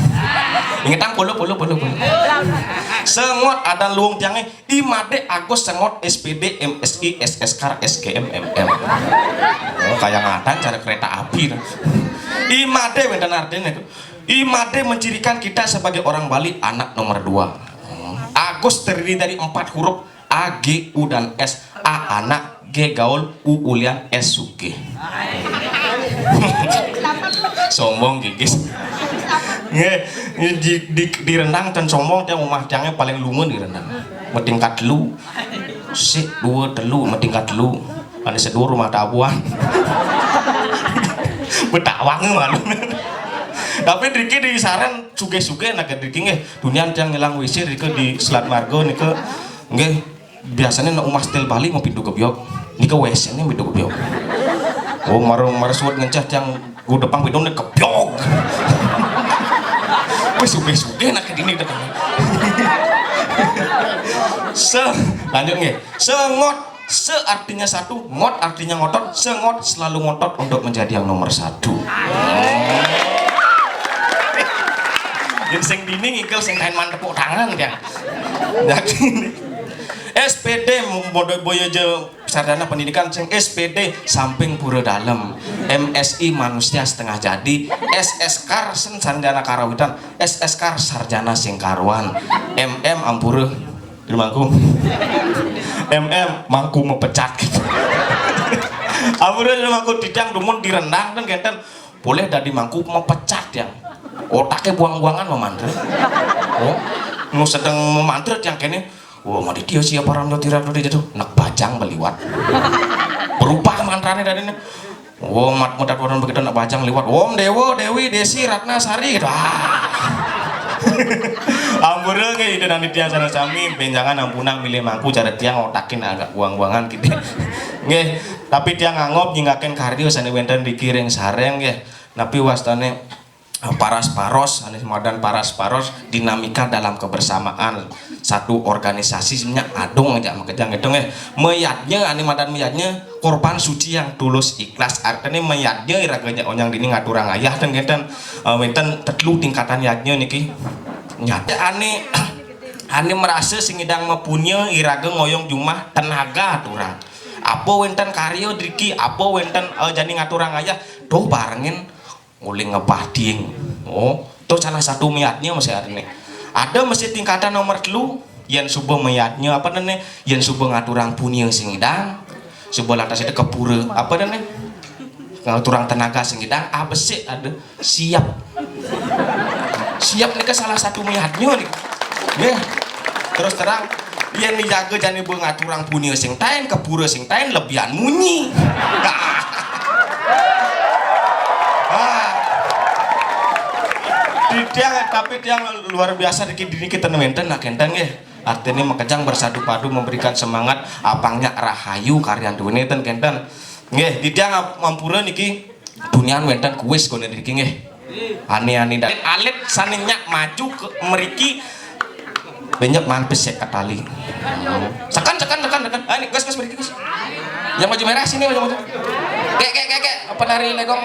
Ingetang polo, polo, polo, polo. Sengot, ada luung tiangnya. I Madé Agus Sengot S P D, M Si, S S K, S K M, M M. Oh, kayak ngadan cara kereta api tuh. I Madé wénten artinya tuh. I Madé mencirikan kita sebagai orang Bali, anak nomor dua. Agus terdiri dari empat huruf, A, G, U, dan S. A anak, G gaul, U ulian, S sugih. Sombong gigis. Nggih, di, di, di Rendang ten sombong, tiang umah tiangnya paling lunga di Rendang. Matingkat telu. Sik, dua, telu, matingkat telu. Ada sedur rumah tabuan. Betawang malu. Tapi driki di Sarén sugih-sugih nak driki nggih. Dunian tiang ngilang W C driki di Selat Marga nika nggih. Biasanya nak umah stil Bali mau pintu gebyok. Nika W C-nya pintu gebyok. Oh, maru maru suwet ngencah tiang gudepang pintu ne gebyok. Wis sugih-sugih nak kedini tekan. Se, lanjut nggih. Sengot. Se artinya satu, ngot artinya ngotot, sengot selalu ngotot untuk menjadi yang nomor satu. Yang sing dini ngigel sing kain man tepuk tangan ya. Jadi S P D bodo boyo je sarjana pendidikan sing S P D samping pura dalem, M S I manusia setengah jadi, S S Kar sen sarjana karawitan, S S Kar sarjana sing karuan, M M ampura di mangku, M M mangku mepecat gitu. Ampura di mangku didang dumun direndang dan kenten boleh dari mangku mepecat yang otaknya buang-buangan memantra. Oh, nu sedang memantra yang kene. Wah, mati dia siapa ramjo tirak tadi itu nak bajang beliwat. Berubah mantranya dari ini. Oh, mat mudah orang begitu nak bajang liwat. Om Dewo, Dewi, Desi, Ratna, Sari gitu. Ah. Ampura nggih itu nanti tiang sana sami benjangan ampunang milih mangku cara tiang otakin agak buang-buangan gitu. Nggih, tapi tiang anggap nyinggaken karya sane wenten dikiring sareng nggih. Napi wastane paras-paros, ane madan paras-paros, dinamika dalam kebersamaan satu organisasi sebenarnya adung aja makejang itu nggih. Meyadnya, ane madan meyadnya korban suci yang tulus ikhlas. Artinya meyadnya iraga nya onyang dini ngaturang ayah dan ngeten, eh, wenten tetelu tingkatan yadnya niki. Nyata ane ane merasa sing idang mepunya iraga ngoyong jumah tenaga aturang. Apa wenten karya driki, apa wenten, eh, jani ngaturang ayah, tuh barengin nguling ngebading. Oh, itu salah satu miatnya masih ada nih. Ada masih tingkatan nomor telu, yang suba miatnya apa nih? Yang suba ngaturang punya sing idang, suba lantas itu kepura apa nih? Ngaturang tenaga sing idang, apa sih ada? Siap. Siap nih salah satu miatnya nih. Nggih. Terus terang, yen dijaga jane be ngaturang punia sing tain, kepura sing tain, lebihan munyi. Ah. Di tiang, tapi tiang luar biasa dikit dikit ten wenten nak kenten nggih. Artinya makejang bersatu padu memberikan semangat apangnya rahayu karyan duwene ten kenten. Nggih, di tiang ap-, ampura niki dunian wenten kuis kono niki nggih. Ani-ani dah. Alit sane nyak maju ke meriki. Banyak mampis ya katali. Sekan, sekan, sekan, sekan. Ah, ini gas, gas, meriki, gas. Yang baju merah sini, baju, baju. Kek, kek, kek, kek. Apa nari legong?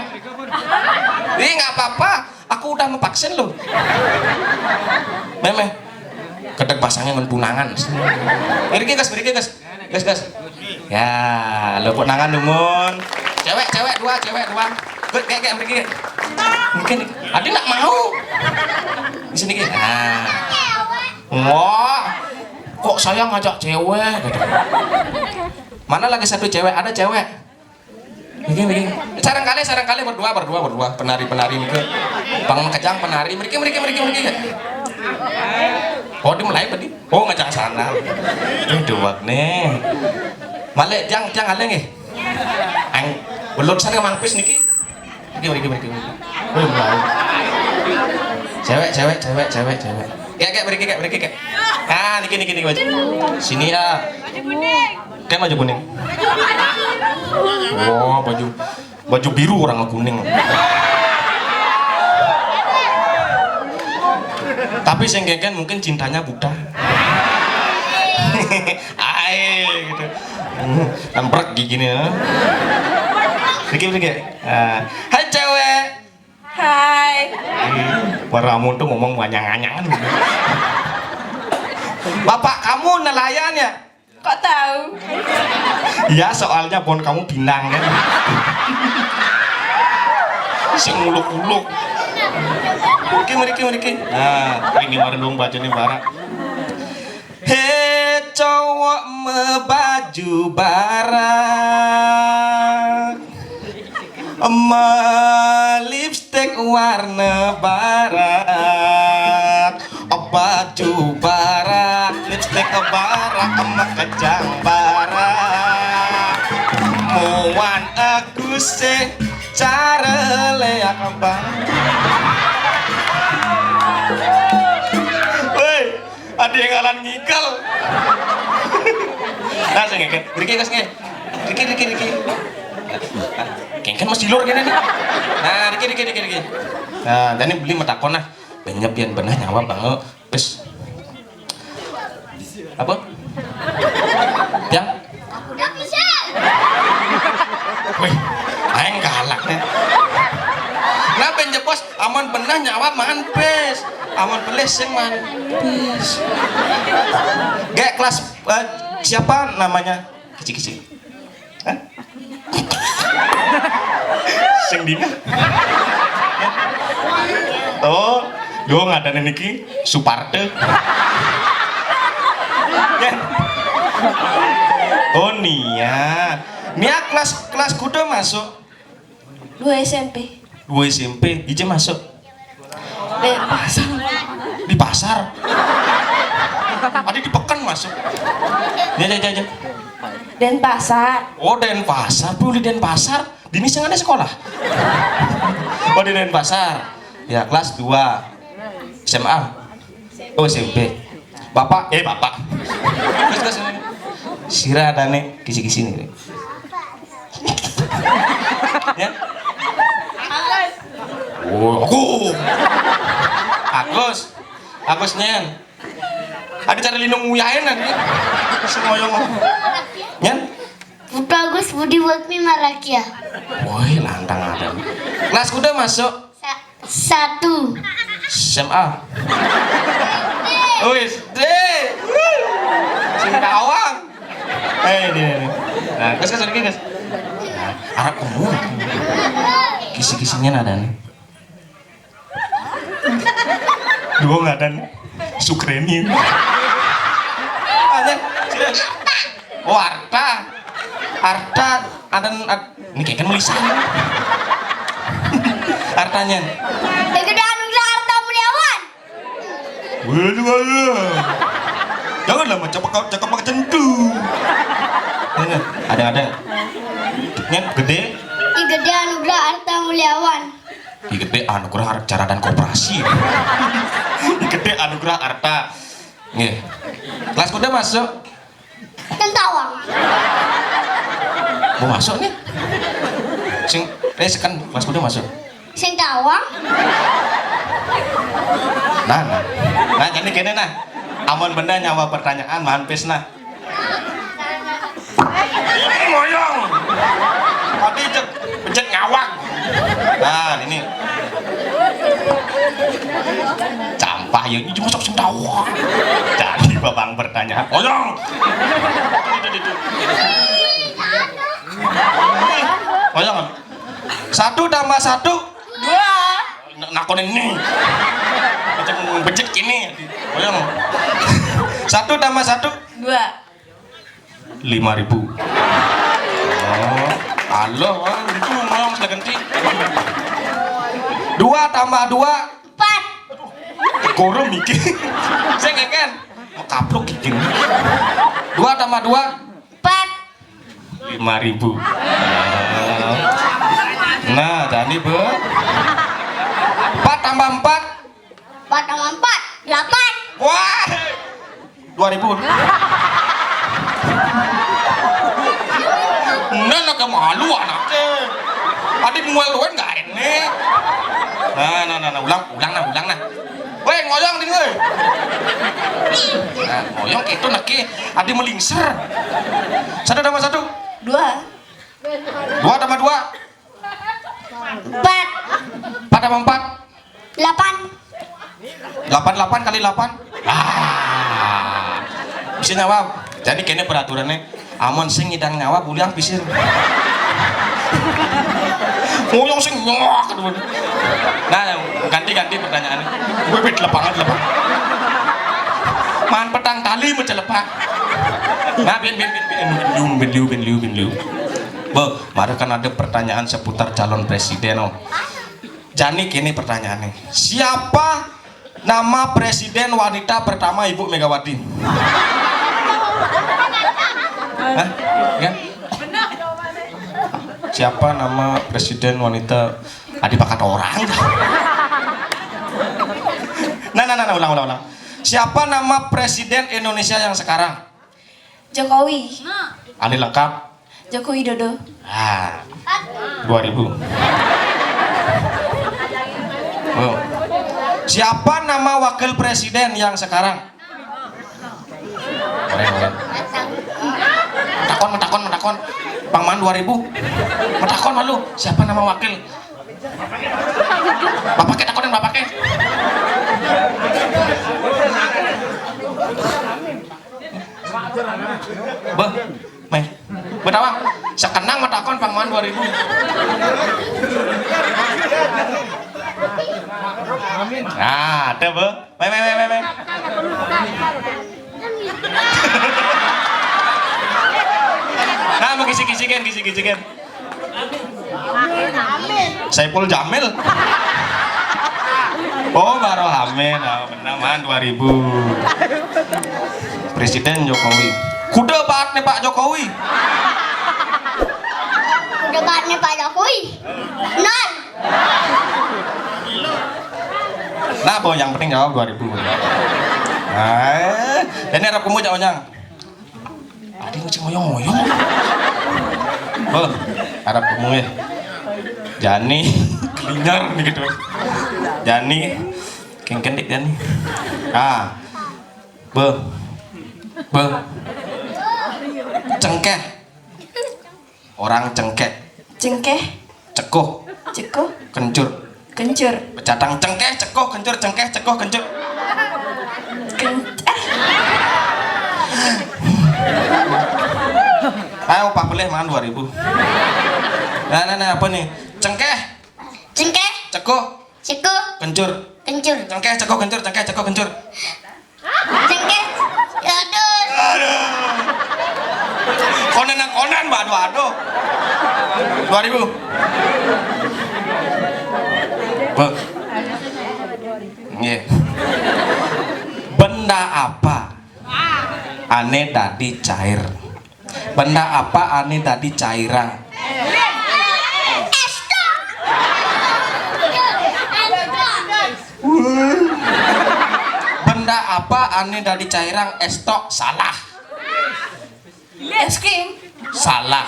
Ini nggak apa-apa. Aku udah mau vaksin loh. Meme. Kedek pasangnya ngan punangan. Meriki, gas, meriki, gas. Gas, gas. Ya, lo kok nangan dumun. Cewek, cewek dua, cewek dua. Gue kayak kayak begini. Mungkin ada nggak mau. Di sini gini. Nah. Wah, kok saya ngajak cewek gitu. Mana lagi satu cewek? Ada cewek. Begini, begini. Sarang kali, sarang kali berdua, berdua, berdua. Penari, penari nih. Bang kejang penari. Mereka, mereka, mereka, mereka. Oh, dia mulai tadi. Oh, ngajak sana. Ini dua nih. Malik, jang, jang, aleng eh. Ang, belum sana mampis niki. Niki, niki, niki, niki. Belum tahu. Cewek, cewek, cewek, cewek, cewek. Kayak, kayak, beriki, kayak, beriki, kayak. Ah, niki, niki, niki, baju. Sini ya. Kayak baju kuning. Wah, baju, baju biru orang kuning. Tapi sing keken mungkin cintanya buta. Ae gitu. Namprek giginya. Dikit dikit. Ah, hai cewek. Hai. Ih, para amun tuh ngomong banyak-banyakan gitu. Bapak kamu nelayan ya? Kok tahu? Ya, soalnya bon kamu pinang kan. Sing muluk-muluk. Mriki, mriki, mriki. Nah, ini warung bajane barak. He cowok me baju barak. Me lipstick warna barak. Baju barak, lipstick barak, me kejang barak. Muan aku sih cara leak bang. Woi, ada yang ngalan ngikel. Nah, saya ngeket. Riki, kas nge. Riki, Riki, Riki. Kengken masih lur kene nih. Nah, Riki, Riki, Riki, Riki. Nah, tadi beli metakon nah. Banyak pian benah nyawa banget. Pes. Apa? Yang? Amun beneh nyawab manpis. Amun pelih sing manpis. Gek kelas, eh, siapa namanya? Kisi-kisi. Hah? Sing dina. Oh, yo, ngadané niki Suparte. Oh, Nia. Nia kelas, kelas kuda masuk? Dua S M P. Dua S M P, ija masuk? Denpasar. Di pasar? Adi di peken masuk. Ya, ya, ya, ya. Denpasar. Oh, Denpasar, boleh Denpasar. Dini sing ada sekolah. Oh, di Denpasar. Ya, kelas dua. S M A. Oh, S M P. Bapak, eh, bapak. Terus, terus, ini. Sira adané kisi-kisi nih. Ya. Oh, aku. Agus. Agus, nyen. Ada cara lindung uyain lagi. Semoyong. Nyen. Putu Agus Budi Bakti Marakia. Woi, lantang ada. Kelas kuda masuk? Sa-, satu. S M A. Oh, S D. Sing tawang. Eh, ini, ini. Nah, terus, terus, terus. Nah, Arab umur. Kisi-kisinya ada nih. Dua ngadan Sukreni. Ada, serius. Oh, Arta. Arta, ada, ad-, ini kayak kan nulisan. Artanya. Yang gede anu Arta Mulyawan. Waduh, waduh. Janganlah cakap, cakap macam tu. Ada, ada. Yang gede. Yang gede Anugerah Arta Mulyawan. Ki Gedé Anugrah Arep Jaradan Koperasi. Ki Gedé Anugrah Arta. Nggih. Kelas kuda masuk? Sing tawang. Mau masuk nih? Sing, eh, seken kelas kuda masuk? Sing tawang. Nah, nah. Nah, jadi gini nah. Amun bener nyawa pertanyaan, manpis nah. Ngoyong. Tadi cek, pencet ngawang. Nah, ini. Campah ya, ini masuk sing tawang. Jadi babang pertanyaan. Ngoyong. Itu, itu, itu. Ngoyong. Satu tambah satu. Dua. N-, nakon ini. Macam becek ini. Ngoyong. Satu tambah satu. Dua. Lima ribu. Oh, Allah, ah, itu mau sudah ganti. Dua tambah dua. Empat. Guru mikir. Saya kan. Makapluk gigin. Dua tambah dua. Empat. Lima ribu. Nah, tadi, Bu. Empat tambah empat. Empat tambah empat, delapan. Wah, dua ribu. Nah, nah, malu anaknya. Tadi mual tuan nggak ini. Nah, nah, nah, nah, ulang, ulang nah, ulang nah. Weh, ngoyong nih, weh. Nah, ngoyong itu naki, tadi melingser. Satu tambah satu. Dua. Dua tambah dua. Empat. Empat tambah empat. Delapan. Delapan, delapan kali delapan. Ah. Bisa nyawab. Jadi kene peraturannya, amun sing ngidang nyawab, uliang pisir. Ngoyong sing nyok. Nah, ganti-ganti pertanyaannya. Gue bet lepangan lepak. Man petang tali mecah lepak. Nah, bin, bin, bin, bin, bin liu, bin liu, bin liu, bin liu. Bo, mari kan ada pertanyaan seputar calon presiden, oh. Jani kini pertanyaannya. Siapa nama presiden wanita pertama Ibu Megawati? Hah? Ya? Siapa nama presiden wanita? Adi bakat orang. Nah, nah, nah, nah, ulang, ulang, ulang. Siapa nama presiden Indonesia yang sekarang? Jokowi. Ahli lengkap. Joko Widodo. Ah, dua ribu. Oh. Siapa nama wakil presiden yang sekarang? Oreng, oreng. Metakon, metakon, metakon. Pang man dua ribu. Metakon malu. Siapa nama wakil? Bapake, takonin bapake. Beh, meh. Beh, tawang. Sakenang matakon pang maan dua ribu. Nah, teu, beh. Meh, meh, meh, meh, meh. Nah, mau kisik-kisikin, kisik-kisikin. Saipul Jamil. Oh, Baroh Amin. Oh, bener, maan dua ribu. Presiden Jokowi. Kuda baat nih Pak Jokowi. Kuda baat nih Pak Jokowi. Nol. Nah, boh, yang penting jawab dua ribu. Nah, ini harap kamu jawabnya. Adi ngecek ngoyong-ngoyong. Beh, harap kamu ya. Jani, kelinjar nih gitu. Jani, kengken dik Jani. Ah, beh, beh. Cengkeh. Orang cengkeh. Cengkeh. Cekuh. Cekuh. Kencur. Kencur. Becadang cengkeh, cekuh, kencur, cengkeh, cekuh, kencur. Ken eh. Ayo, Pak Pelih, maan dua ribu. Nah, nah, nah, apa nih? Cengkeh. Cengkeh. Cekuh. Cekuh. Kencur. Kencur. Cengkeh, cekuh, kencur, cengkeh, cekuh, kencur. Cengkeh. Aduh. Aduh. Konen nang konen, Mbak, aduh, aduh. Dua ribu. Beh. Nggih. Benda apa ane dadi cair? Benda apa ane dadi cairan? Benda apa ane dadi cairan? Es tok. Salah. Es krim. Salah.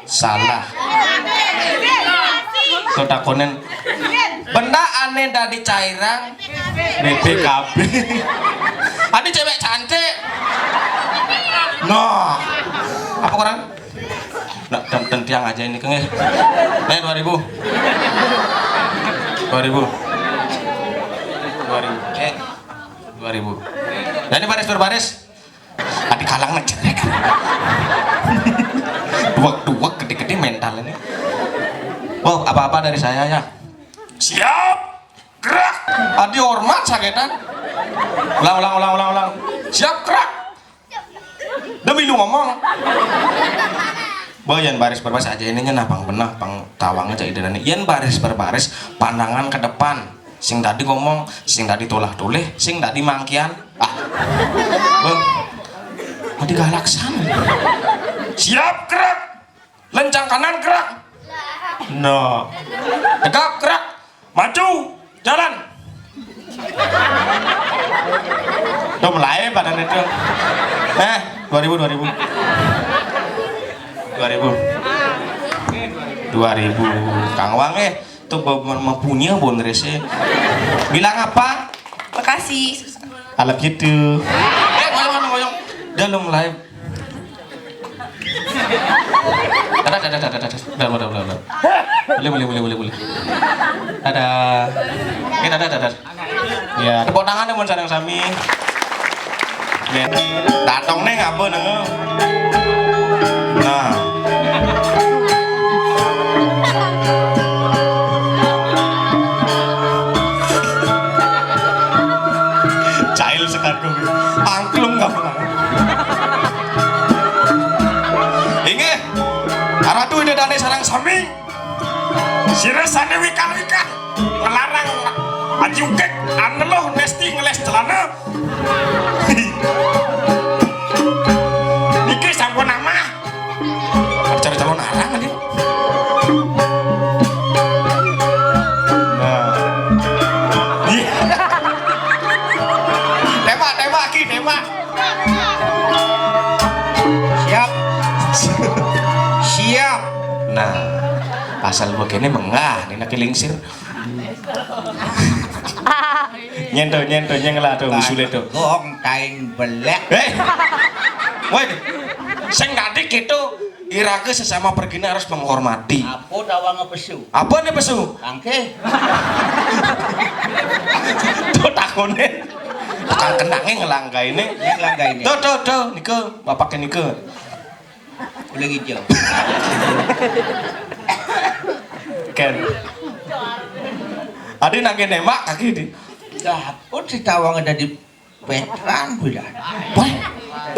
Salah. Tuh takonin. Benda ane dadi cairan. B P K B. Ada cewek cantik. Nah, apa kurang? Ndak, dan, dan tiang aja ini, Kang, ya. Nih, dua ribu. Dua ribu. Dua ribu. Eh, dua ribu. Dan ini baris per baris. Tadi kalang ngejrek. Duak-duak gede-gede mental ini. Wow, apa-apa dari saya ya. Siap. Gerak. Adi hormat saketan. Ulang, ulang, ulang, ulang, ulang. Siap, gerak. Demi lu ngomong. Boh, yen baris per baris aja ini nya nah pang benah, pang tawang aja ide nani. Yen baris per baris, pandangan ke depan. Sing tadi ngomong, sing tadi tolah toleh, sing tadi mangkian. Ah. Boh. Tadi galak san. Siap, gerak. Lencang kanan, gerak. No. Tegap, gerak. Maju. Jalan. Tuh mulai badan itu. Eh, dua ribu, dua ribu. Dua ribu. Dua ribu. Kang Wang, eh, tuh be- me- mempunyai bon rese. Bilang apa? Makasih. I love you too. Eh, ngoyong, ngoyong. Dia belum live. Dadah, dadah, dadah, dadah. Udah, udah, udah, udah. Boleh, boleh, boleh, boleh, boleh. Dadah. Oke, dadah, dadah. Ya, tepuk tangan deh mun sareng sami. Ya. Datang nih ngapa nih? Nah. Cail sekar kuwi. Angklung kamu. Inggih. Ratu Ida Dane sareng sami. Sira sane wikal-wikal ngelarang Aji Ukek aneluh Nesti ngeles celana. Niki sampun amah. Acara calon arang tadi. Nah. Iya. Tembak, tembak, Ki, tembak. Siap. Siap. Nah, asal begini menggah, ini nak lingsir. Nyen to, nyen to, nyen lah to, usule to. Gong kain belek. Eh. Woi. Sing tadi gitu. Iraga sesama pergina harus menghormati. Apa tawang pesu? Apa nih pesu? Kangke. Tuh takoné. Tukang kendangnya ngelanggainnya. Ngelanggainnya. Tuh, tuh, tuh, nika, bapaknya nika. Udah hijau. Ken. Adi nangke nembak kaki di. Dah, apa si tawang ada di Petran, bilang. Wah,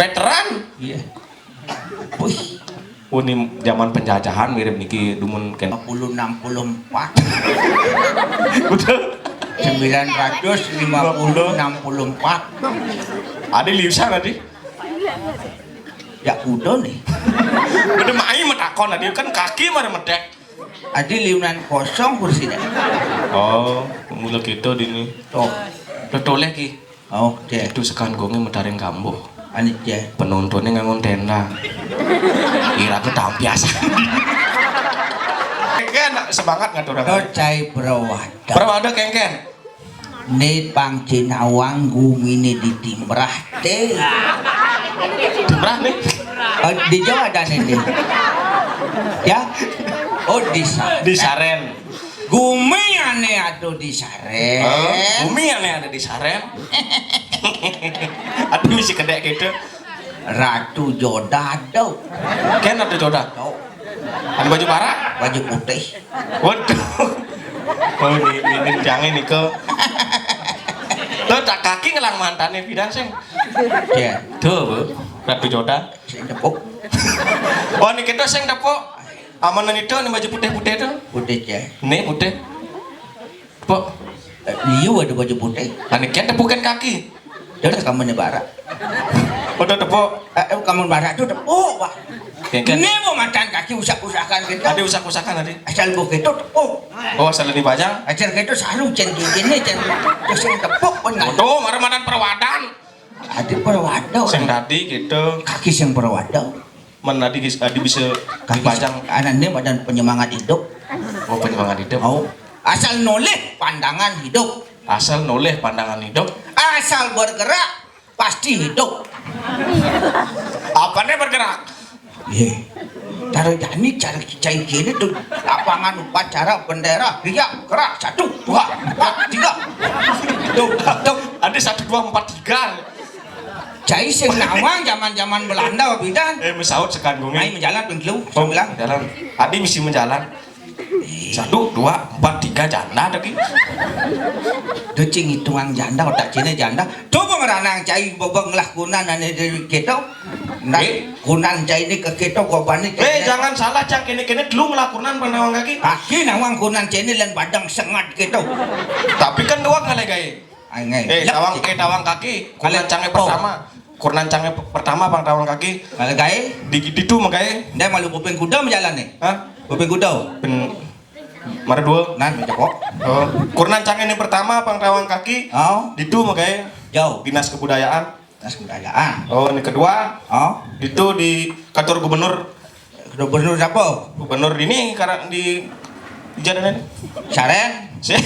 veteran. Iya. Wih. Oh, ini zaman penjajahan mirip niki dumun ken. Lima puluh enam puluh empat. Betul. Sembilan ratus lima puluh enam puluh empat. Ada liusan tadi. Ya udah nih. Udah main metakon tadi kan kaki mana medek. Adi liunan kosong kursi deh. Oh, mula kita dini. Tuh. Udah toleh ki. Oke. Itu sekan gonge metaring kambuh. Anice. Penontonnya ngangon tenda. Ira ketampiasan. Kengken semangat ngatur. Cai perawat. Perawat kengken. Né pang cinawang gumine di Timbrah té. Timbrah nih. Oh, di Jawa ada nih. Ya. Oh, di Sa-, di Saren. Gumi ane ada di Saren. Oh, gumi ane ada di Saren. Ada misi kedek gitu. Ratu Joda ada. Kan Ratu Joda. Ada baju barak? Baju putih. Waduh. Oh, ini, ini, ini jangan nih kok. Tuh tak kaki ngelang mantannya bidan sing. Ya. Tuh, Bu. Ratu Joda. Sing tepuk. Oh, ini kita sing tepuk. Amanan itu nih baju putih-putih tuh. Putih ya. Nih putih. Pok. Eh, iya ada baju putih. Ane kian tepukan kaki. Dia udah kamu nih barak. Udah tepuk. Eh, eh, kamu barak tuh tepuk, Pak. Kengken. Ini mau macan kaki usak-usakan gitu. Ada usak-usakan tadi. Asal bu gitu tepuk. Oh, asal dipajang. Asal gitu saru cen gini cen terus yang tepuk pun nggak. Waduh, marah-marah perwadan. Ada perwadan. Sing tadi gitu. Kaki sing perwadan. Men adi, adi bisa dipajang. Anaknya badan penyemangat hidup. Oh, penyemangat hidup. Oh, asal noleh pandangan hidup. Asal noleh pandangan hidup. Asal bergerak pasti hidup. Apa nih bergerak? Ye. Cara jani, cara cai gini tuh lapangan upacara bendera riak gerak satu dua empat tiga. Tuh, tuh. Ada satu dua empat tiga. Cai sing nawang zaman-zaman Belanda bidan. Eh, mesaut sekan gunge. Ai menjalan ping telu, oh, bilang. Jalan. Adi misi menjalan. Satu, dua, empat, tiga janda tadi. Duh cing hitungan janda, otak cine janda. Coba ngeranang cai bobong lah kunan ane dari kita. Nah, eh? Kunan cai ini ke kita kok bani. Eh, jangan salah cang kene-kene dulu ngelakunan penawang kaki. Kaki nawang kunan cai ini lan badang sengat gitu. Tapi kan dua kali gaya. Ai, ngai. Eh, lep, tawang, eh, tawang kaki. Kurnan cange pertama. Kurnan cange pe-, pertama pang tawang kaki. Kalau gae? Di, di tu magae. Ndai malu kuping kuda menjalan nih. Hah? Kuping kuda. Pen-, mara dua. Nan, menjepok. Oh. Kurnan cange ini pertama pang tawang kaki. Oh. Di tu magae. Jauh. Dinas Kebudayaan. Dinas Kebudayaan. Oh, ini kedua. Oh. Di tu di kantor gubernur. Gubernur siapa? Gubernur ini karena di, di jalan ini. Saren. Si-,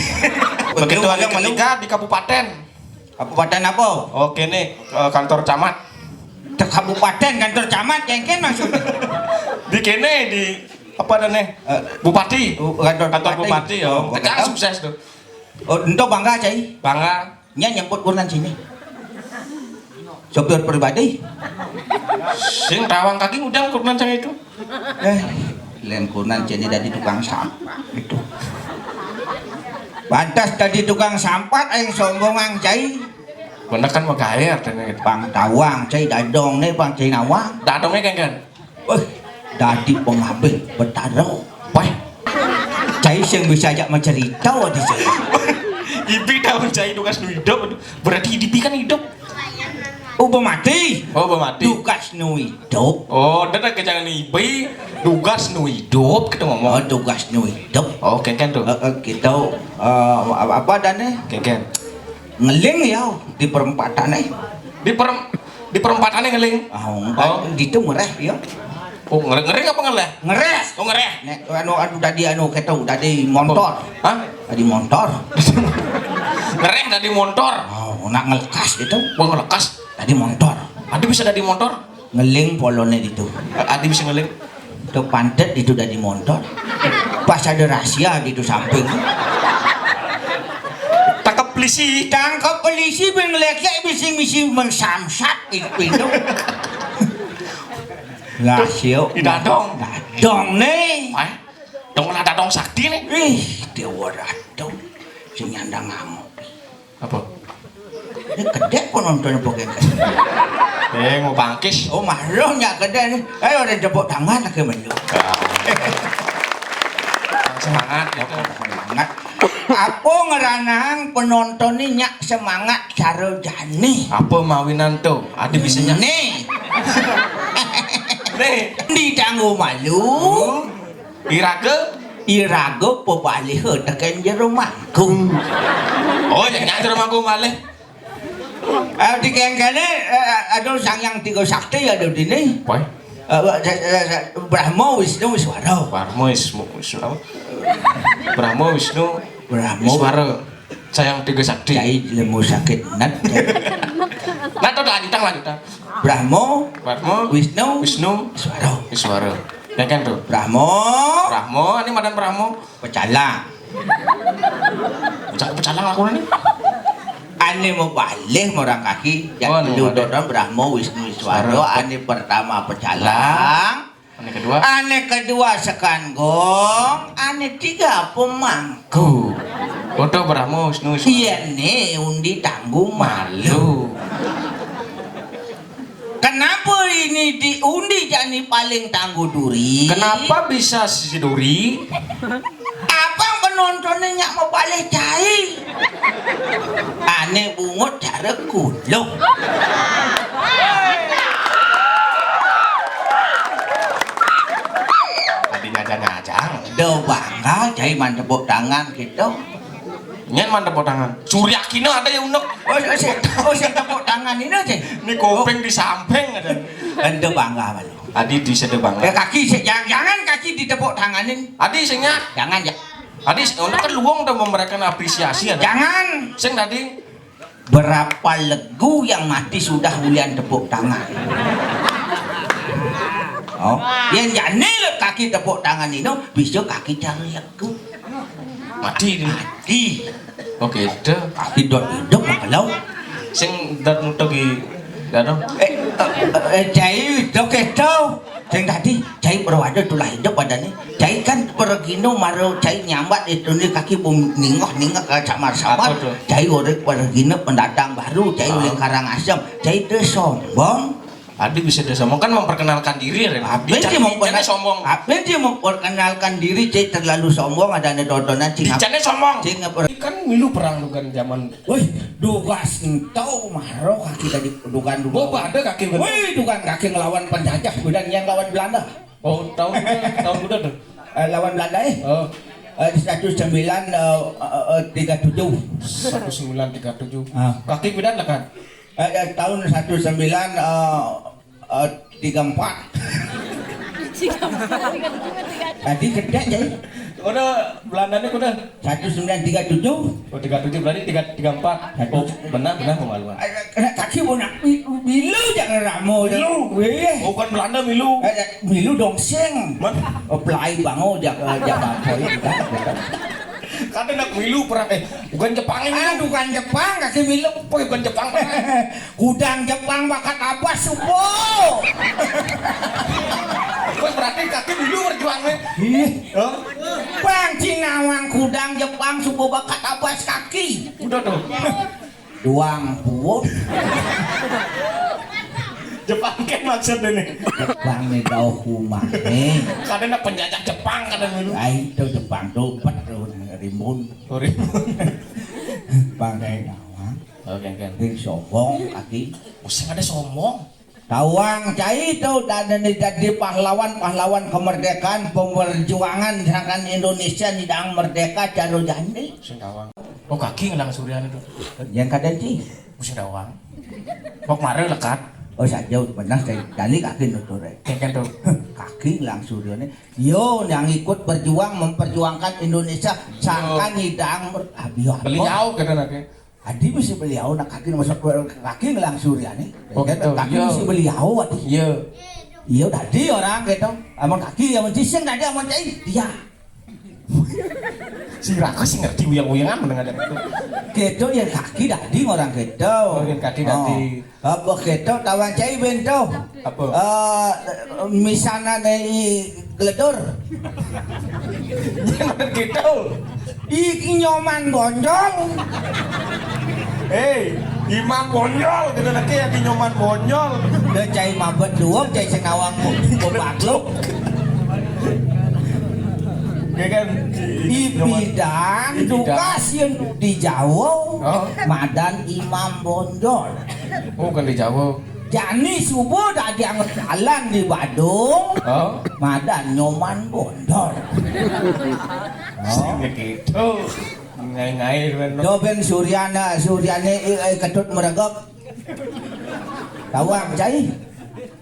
begitu ada ketiga di kabupaten. Kabupaten apa? Oke nih, eh, kantor camat. Ke kabupaten kantor camat, kengken maksudnya. Di kene di apa ada nih? Eh, bupati. Bu-, kantor bupati. Bupati, oh. Oh, kecang sukses tuh. Oh, ento bangga cai. Bangga. Nya nyebut kunan sini. Sopir pribadi. Sing tawang kaki ngudang kunan sang itu. Eh, lengkunan cene dadi tukang sampah itu. Pantas dadi tukang sampah aing sombongan cai. Bener kan magae artinya gitu. Pang tawang cai dadong nih pang cai nawang. Dadongnya kan kan. Wah, dadi pengabih Betara. Wah, cai sing bisa ajak mencerita di sini. Ibi tahu cai tugas nu hidup. Berarti ibi kan hidup. Uba mati. Oh, uba mati. Tugas nu hidup. Oh, dia tak jangan ibi. Tugas nu hidup kita ngomong. Oh, tugas nu hidup. Oh, kengken tuh. Eh, eh, kita, eh, apa, apa adanya? Kengken. Ngeling ya di perempatan eh. Di per-, di perempatan ngeling. Ah, oh, oh. Di itu ngereh ya. Oh, ngereh, ngereh apa ngeleh? Ngereh. Oh, ngereh. Nek anu, anu tadi anu kita tadi montor. Hah? Tadi montor. Ngereh tadi montor. Oh, nak ngelekas gitu. Mau ngelekas. Tadi montor. Ada bisa tadi montor? Ngeling polone itu. Ada bisa ngeling. Pantet itu dari montor. Pas ada rahasia di itu samping. Tangkep polisi. Tangkep polisi, ben ngelek ya, bisi misi mensamsat itu pintu. Lah, sio. Didadong. Dadong nih. Wah, dong lah dadong sakti nih. Ih, dewa dadong. Sing nyandang ngamuk. Apa? Ini kedek penonton apa kayak gitu? Eh, mau bangkis. Oh, maroh nyak kedek nih. Ayo, ada tepuk tangan lagi menu. Semangat, ya. Semangat. Apa ngeranang penonton ini nyak semangat cara jani? Apa mawinan tuh? Ada bisanya. Nih. Nih. Ditanggung malu. Iraga? Iraga pebaliha teken jero mangku. Oh, ya nyata rumahku malih. Eh, di kengkene, eh, aduh, Sang Yang Tiga Sakti ada di ini. Apa? Eh, eh, eh, eh, Brahma, Wisnu, Iswara. Brahma, Wisnu, Wisnu apa? Brahma, Wisnu, Brahma. Iswara. Sang Yang Tiga Sakti. Cai lemu sakit nat. Nah, tuh, lanjutan, lanjutan. Brahma, Brahma, Wisnu, Wisnu, Iswara. Iswara. Ya kan tuh? Brahma. Brahma, ini madan Brahma. Pecalang. Ucap pecalang aku nih. Ane mau balik orang kaki, yang Oh, anu, dulu balik. Dodon Brahma, Wisnu, Iswara. Iswara. Ane pertama pecalang. Ane kedua. Ane kedua sekanggong. Ane tiga pemangku. Foto Brahma, Wisnu, Iswara. Iya nih, undi tanggung malu. Malu. Kenapa ini diundi jadi paling tangguh duri? Kenapa bisa si duri? Abang penontonnya nyak mau balik cai. Ane bungut cara kuluk. Tadi ngajang-ngajang. Do bangga cai man tepuk tangan gitu. Nyen man tepuk tangan. Suryakina ada ya unek. Oh, oh, sing, oh, sing tepuk tangan ini aja. Ini kuping di samping ada. Ente bangga malu. Adi di sede bangga. Ya, kaki sih, jangan, jangan kaki ditepuk tanganin. Adi sing nyak. Jangan ya. Adi sing, unek kan luwung udah memberikan apresiasi ada. Jangan. Sing tadi. Berapa legu yang mati sudah ulian tepuk tangan? Oh, yang jane le kaki tepuk tangan ini bisa kaki cara legu. Mati dia. Mati. Oke, dah. Kaki dot hidup lah kalau. Sing dat mutok i dado. Eh, eh, eh, cai dok itu. Sing tadi cai perwada tulah hidup badannya. Cai kan pergino maro cai nyambat itu nih kaki bum ningok ningok ke samar samar. Apa tuh? Cai urip pergino pendatang baru, cai Ah. Oleh Karangasem. Cai itu sombong. Tadi bisa dia sombong kan memperkenalkan diri ya. Apa sih mau Icane sombong? Apa sih memperkenalkan diri cai terlalu sombong ada ane dodonan cing. Icane sombong. Cing apa? Kan milu perang tuh kan zaman. Wih, dugas entau maro kaki tadi dukan dulu. Oh, ada kaki bener. Wih, dukan kaki ngelawan penjajah, bukan yang lawan Belanda. Oh, tahun muda, tahun muda tuh. Eh, lawan Belanda eh. Oh. Eh, di satu sembilan eh, eh, eh, tiga tujuh. Satu sembilan tiga tujuh. Ah. Kaki pidan lah kan? Eh, eh, tahun satu sembilan eh, eh, tiga empat. Tadi kerja jadi. Udah Belandanya kuda. Satu sembilan tiga tujuh. Oh, tiga tujuh berarti tiga tiga empat. Satu. Oh, benar benar pemaluan. Eh, eh, kaki mau nak mi- milu jangan ramo. Milu. Weh. Oh, bukan Belanda milu. Eh, eh, milu dongseng. Man? Oh, pelai bango jaga jaga apa itu. Kata nak milu perang eh bukan Jepang ini. Ah, bukan Jepang kaki milu. Oh, bukan Jepang perang. Kudang Jepang bakat abas supo. Wah, berarti kaki dulu berjuang nih. Ih. Hah? Bang Cinawang kudang Jepang supo bakat abas kaki. Udah tuh. Duang puwut. Jepang kan maksudnya nih. Jepang nih jauh rumah nih. Kadang penjajah Jepang kadang dulu. Ah, itu Jepang tuh bet tuh rimbun. Oh, rimbun. Bang Cinawang. Oke, oke. Ring sombong kaki. Usah ada sombong. Tawang cai itu dan ini jadi pahlawan-pahlawan kemerdekaan, pemberjuangan sedangkan Indonesia nidang merdeka caro jani. Sing tawang. Oh, kaki ngelang surian itu. Yang kada ci. Sing tawang. Kok marah lekat? Oh, saja benar saya tadi kaki nutur. Kayak tuh. Kaki ngelang surian. Yo, yang ikut berjuang memperjuangkan Indonesia sangkan nidang mer- abi apa? Beliau kata nanti. Adi mesti beliau nak kaki masuk ke kaki ngelang surian nih. Oh, gitu. Kaki Iya. Mesti beliau adi. Iya. Iya dadi orang gitu. Amun kaki, amun cising dadi, amun cai dia. Sing rakus sing ngerti uyang-uyangan meneng ada gitu. Gitu ya kaki dadi orang gitu. Oh, yang kaki dadi. Oh. Apa gitu tawan cai bento? Apa? Eh, misanane i gledur. Jangan gitu. Iki Nyoman Bonjol. Hei, Imam Bonjol, kita lagi ya di Nyoman Bonjol. Udah cai mabet doang, cai senawang bebatuk. Ya kan? Ipidan Ipidan. Dukas yang di Jawa, oh. Madan Imam Bonjol. Oh, bukan di Jawa. Jani subuh dak dianggap jalan di Badung. Oh. Madan Nyoman Bonjol. Sing gitu. Ngai-ngai kan. Do ben Suryana, Suryane eh, eh, ketut meregep. Tawang cai.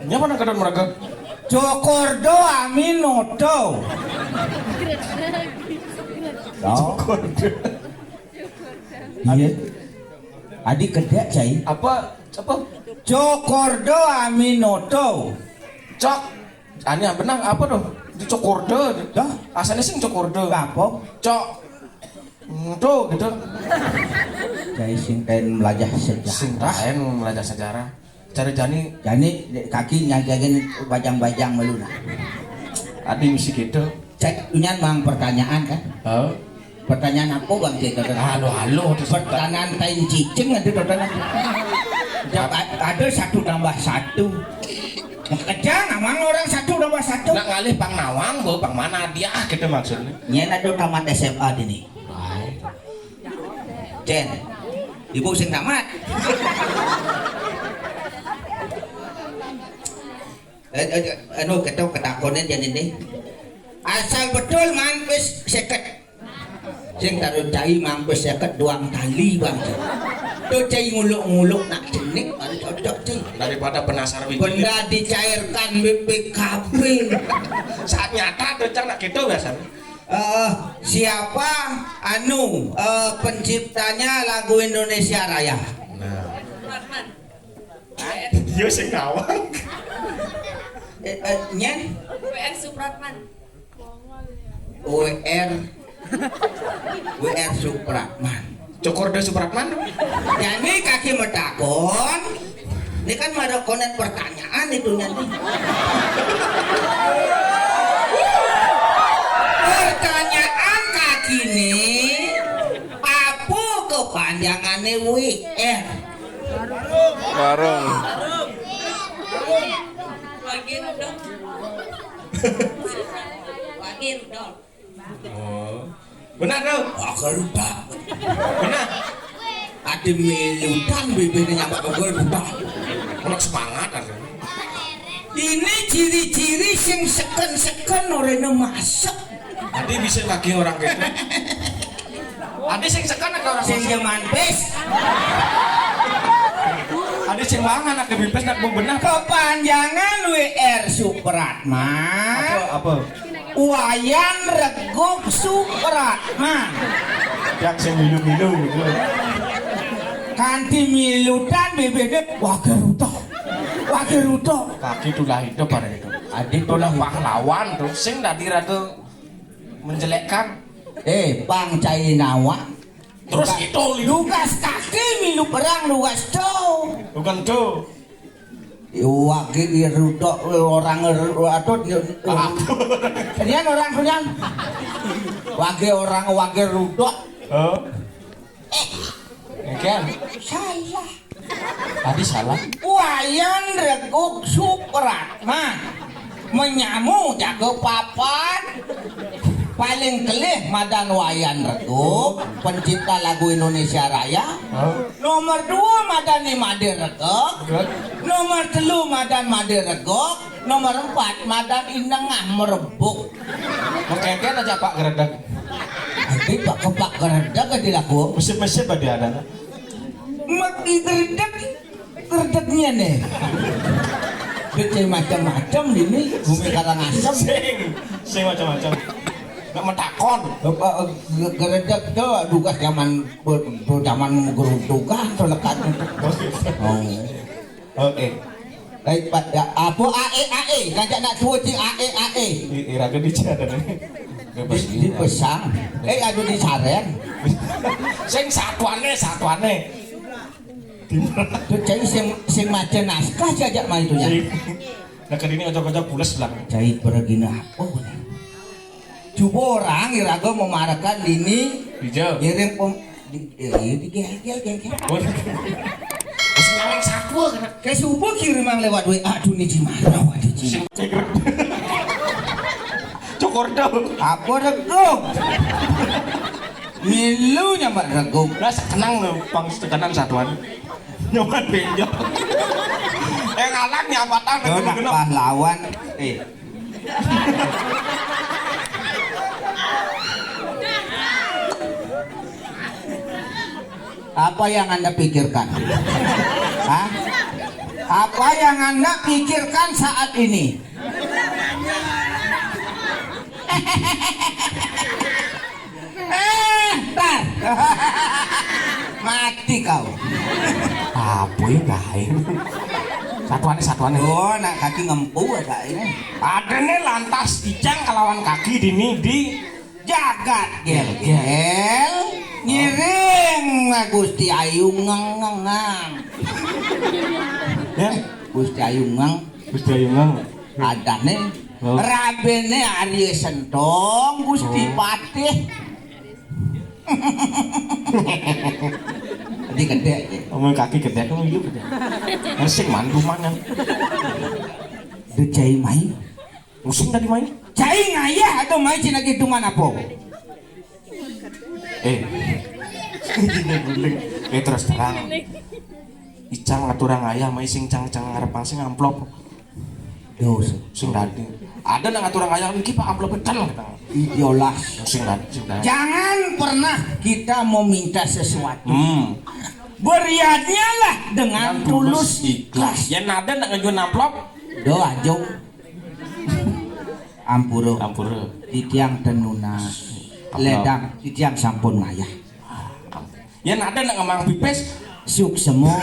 Nyapa nang ketut meregep? Cokordo Aminoto. Tau. Iya. Adi kedek cai. Apa? Apa? Cokordo Aminoto. Cok. Ani benang apa tuh? Di Cokordo. Dah. Asalnya sing Cokordo. Apa? Cok. Hmm, tuh gitu. Cai sing kain melajah sejarah. Sing kain melajah sejarah. Cari jani. Jani kaki nyagain bajang-bajang malu nah. Adi misi gitu. Cek nyan mang pertanyaan kan? Oh. Pertanyaan apa bang kita? Halo halo. Pertanyaan tain cicing ada pertanyaan. Ada satu tambah satu. Kejang amang orang satu tambah satu. Nak ngalih pang nawang, bo pang mana dia gitu maksudnya. Nyen ada tamat S M A dini. Baik. Jen, ibu sing tamat. Eh, eh, anu kita ketakonin jen ini. Asal betul mampis seket. Sing taruh cai mampis seket doang tali bang. Tuh cai nguluk-nguluk nak jenik baru cocok cai. Daripada penasar wiki. Benda dicairkan B P K B. Saat nyata tuh cang nak gitu biasanya. Eh, siapa anu eh, penciptanya lagu Indonesia Raya? Nah. Dia sing ngawang. Eh, eh, nyen? W R Supratman. W R W R Supratman. Cokorda Supratman. Jadi kaki metakon. Ini kan ada konet pertanyaan itu nanti. Pertanyaan kaki ini apa kepanjangannya W R? Warung. Wage Rudolf. Wage Rudolf. Oh. Benar tuh. Wage Rudolf. Benar. Ada milutan bibirnya nyampe ke gue Rudolf. Ono semangat ada. Ini ciri-ciri sing seken-seken orangnya masuk. Tadi bisa lagi orang gitu. Adi sing seken ke orang sing jaman pis. Adi sing wangan ke bipis nak bebenah. Kepanjangan W R Supratman. Apa? Apa? Wayan Reguk Supratman. Yang sing milu-milu gitu. Kanti milutan bibirnya Wage Rudolf. Wage Rudolf. Kaki tulah hidup pada itu. Adi tulah pahlawan tuh sing dadi raga menjelekkan. Eh, bang cai nawang. Terus itu tugas kaki milu perang tugas tuh. Bukan tuh. Wage Rudolf orang atau nian orang nian. Wage orang Wage Rudolf. Oh. Kan? Salah. Tadi salah. Wayan Reguk Supratman menyamu jago papan. Paling kelih madan Wayan Reguk, pencipta lagu Indonesia Raya. Nomor dua madan ni Made Reguk. Nomor telu madan Made Reguk. Nomor empat madan Inengah Merebuk. Mengkengken aja Pak Geredek. Nanti Pak Kepak Geredek aja lagu. Mesip-mesip aja ada. Mek geredek, geredeknya nih. Dia macam-macam ini, bumi Karangasem. Sing, sing macam-macam. Nak metakon. Geredek tuh dugas zaman zaman geruntukan tuh lekat. Oh. Oke. Baik, Pak. Ya, apa ae, ae? Ngajak nak tua cing ae, ae. I-, ira ke dicatat, eh. Di, dipesang. Eh, aduh, disareng. Sing satuane, satuane. Tuh, cai sing, sing maca naskah, cai ajak main tuh, ya. Sing. Nah, ke dini ojo-ojo pules bilang. Cai pergi nah. Oh, coba orang iraga memarakan dini. Hijau. Ngirim pem-, di, eh, iya, di, di, di, di, di. Oh. Wis nyaweng satwa kena. Kayak subuh kirim yang lewat W A, aduh, ini Cimara, waduh, Cimara. Sing cekrek. Cukur dong. Apa reguk? Milu nyambat reguk. Lah, sekenang lho, Bang, sekenang satuan. Nyoman benjol. Eh, ngalang nyambatan. Yo, nak genep. Pahlawan. Eh. Apa yang Anda pikirkan? Hah? Apa yang Anda pikirkan saat ini? Eh, tar. Mati kau. Apa ya, gawe? Satuane, satuane. Oh, nak kaki ngempu ada ini. Ada nih lantas ijang kelawan kaki dini di jagat gel-gel. Ngiring Gusti Ayu ngeng-ngengang. Ya? Gusti Ayu ngeng. Gusti Ayu ngeng. Adane. Oh. Rabene Arya Sentong, Gusti Oh. Patih. Tadi gedek, ya. Omong kaki gedek, omong ilu gedek. Resik mandu mangan. Duh, cai mai. Usung tadi mai. Cai ngayah atau mai cina gitu mana po? Eh. Gini guling. Eh, terus terang. Icang aturang ayah mai sing cang-cang ngarep sing amplop. Yo, sing dadi. Ada nang aturang ayah iki, Pak, amplop pecel, kata. Iyalah. Sing dadi, sing dadi. Jangan pernah kita meminta sesuatu. Hmm. Berianyalah dengan Dengan tulus tulus ikhlas. Yen ada nang ngajuan amplop. Do, ajung. Ampura. Ampura. Titiang ten nunas. Amplop. Ledang, titiang sampun ngayah. Yen ada nang ngemang pipis, suksema.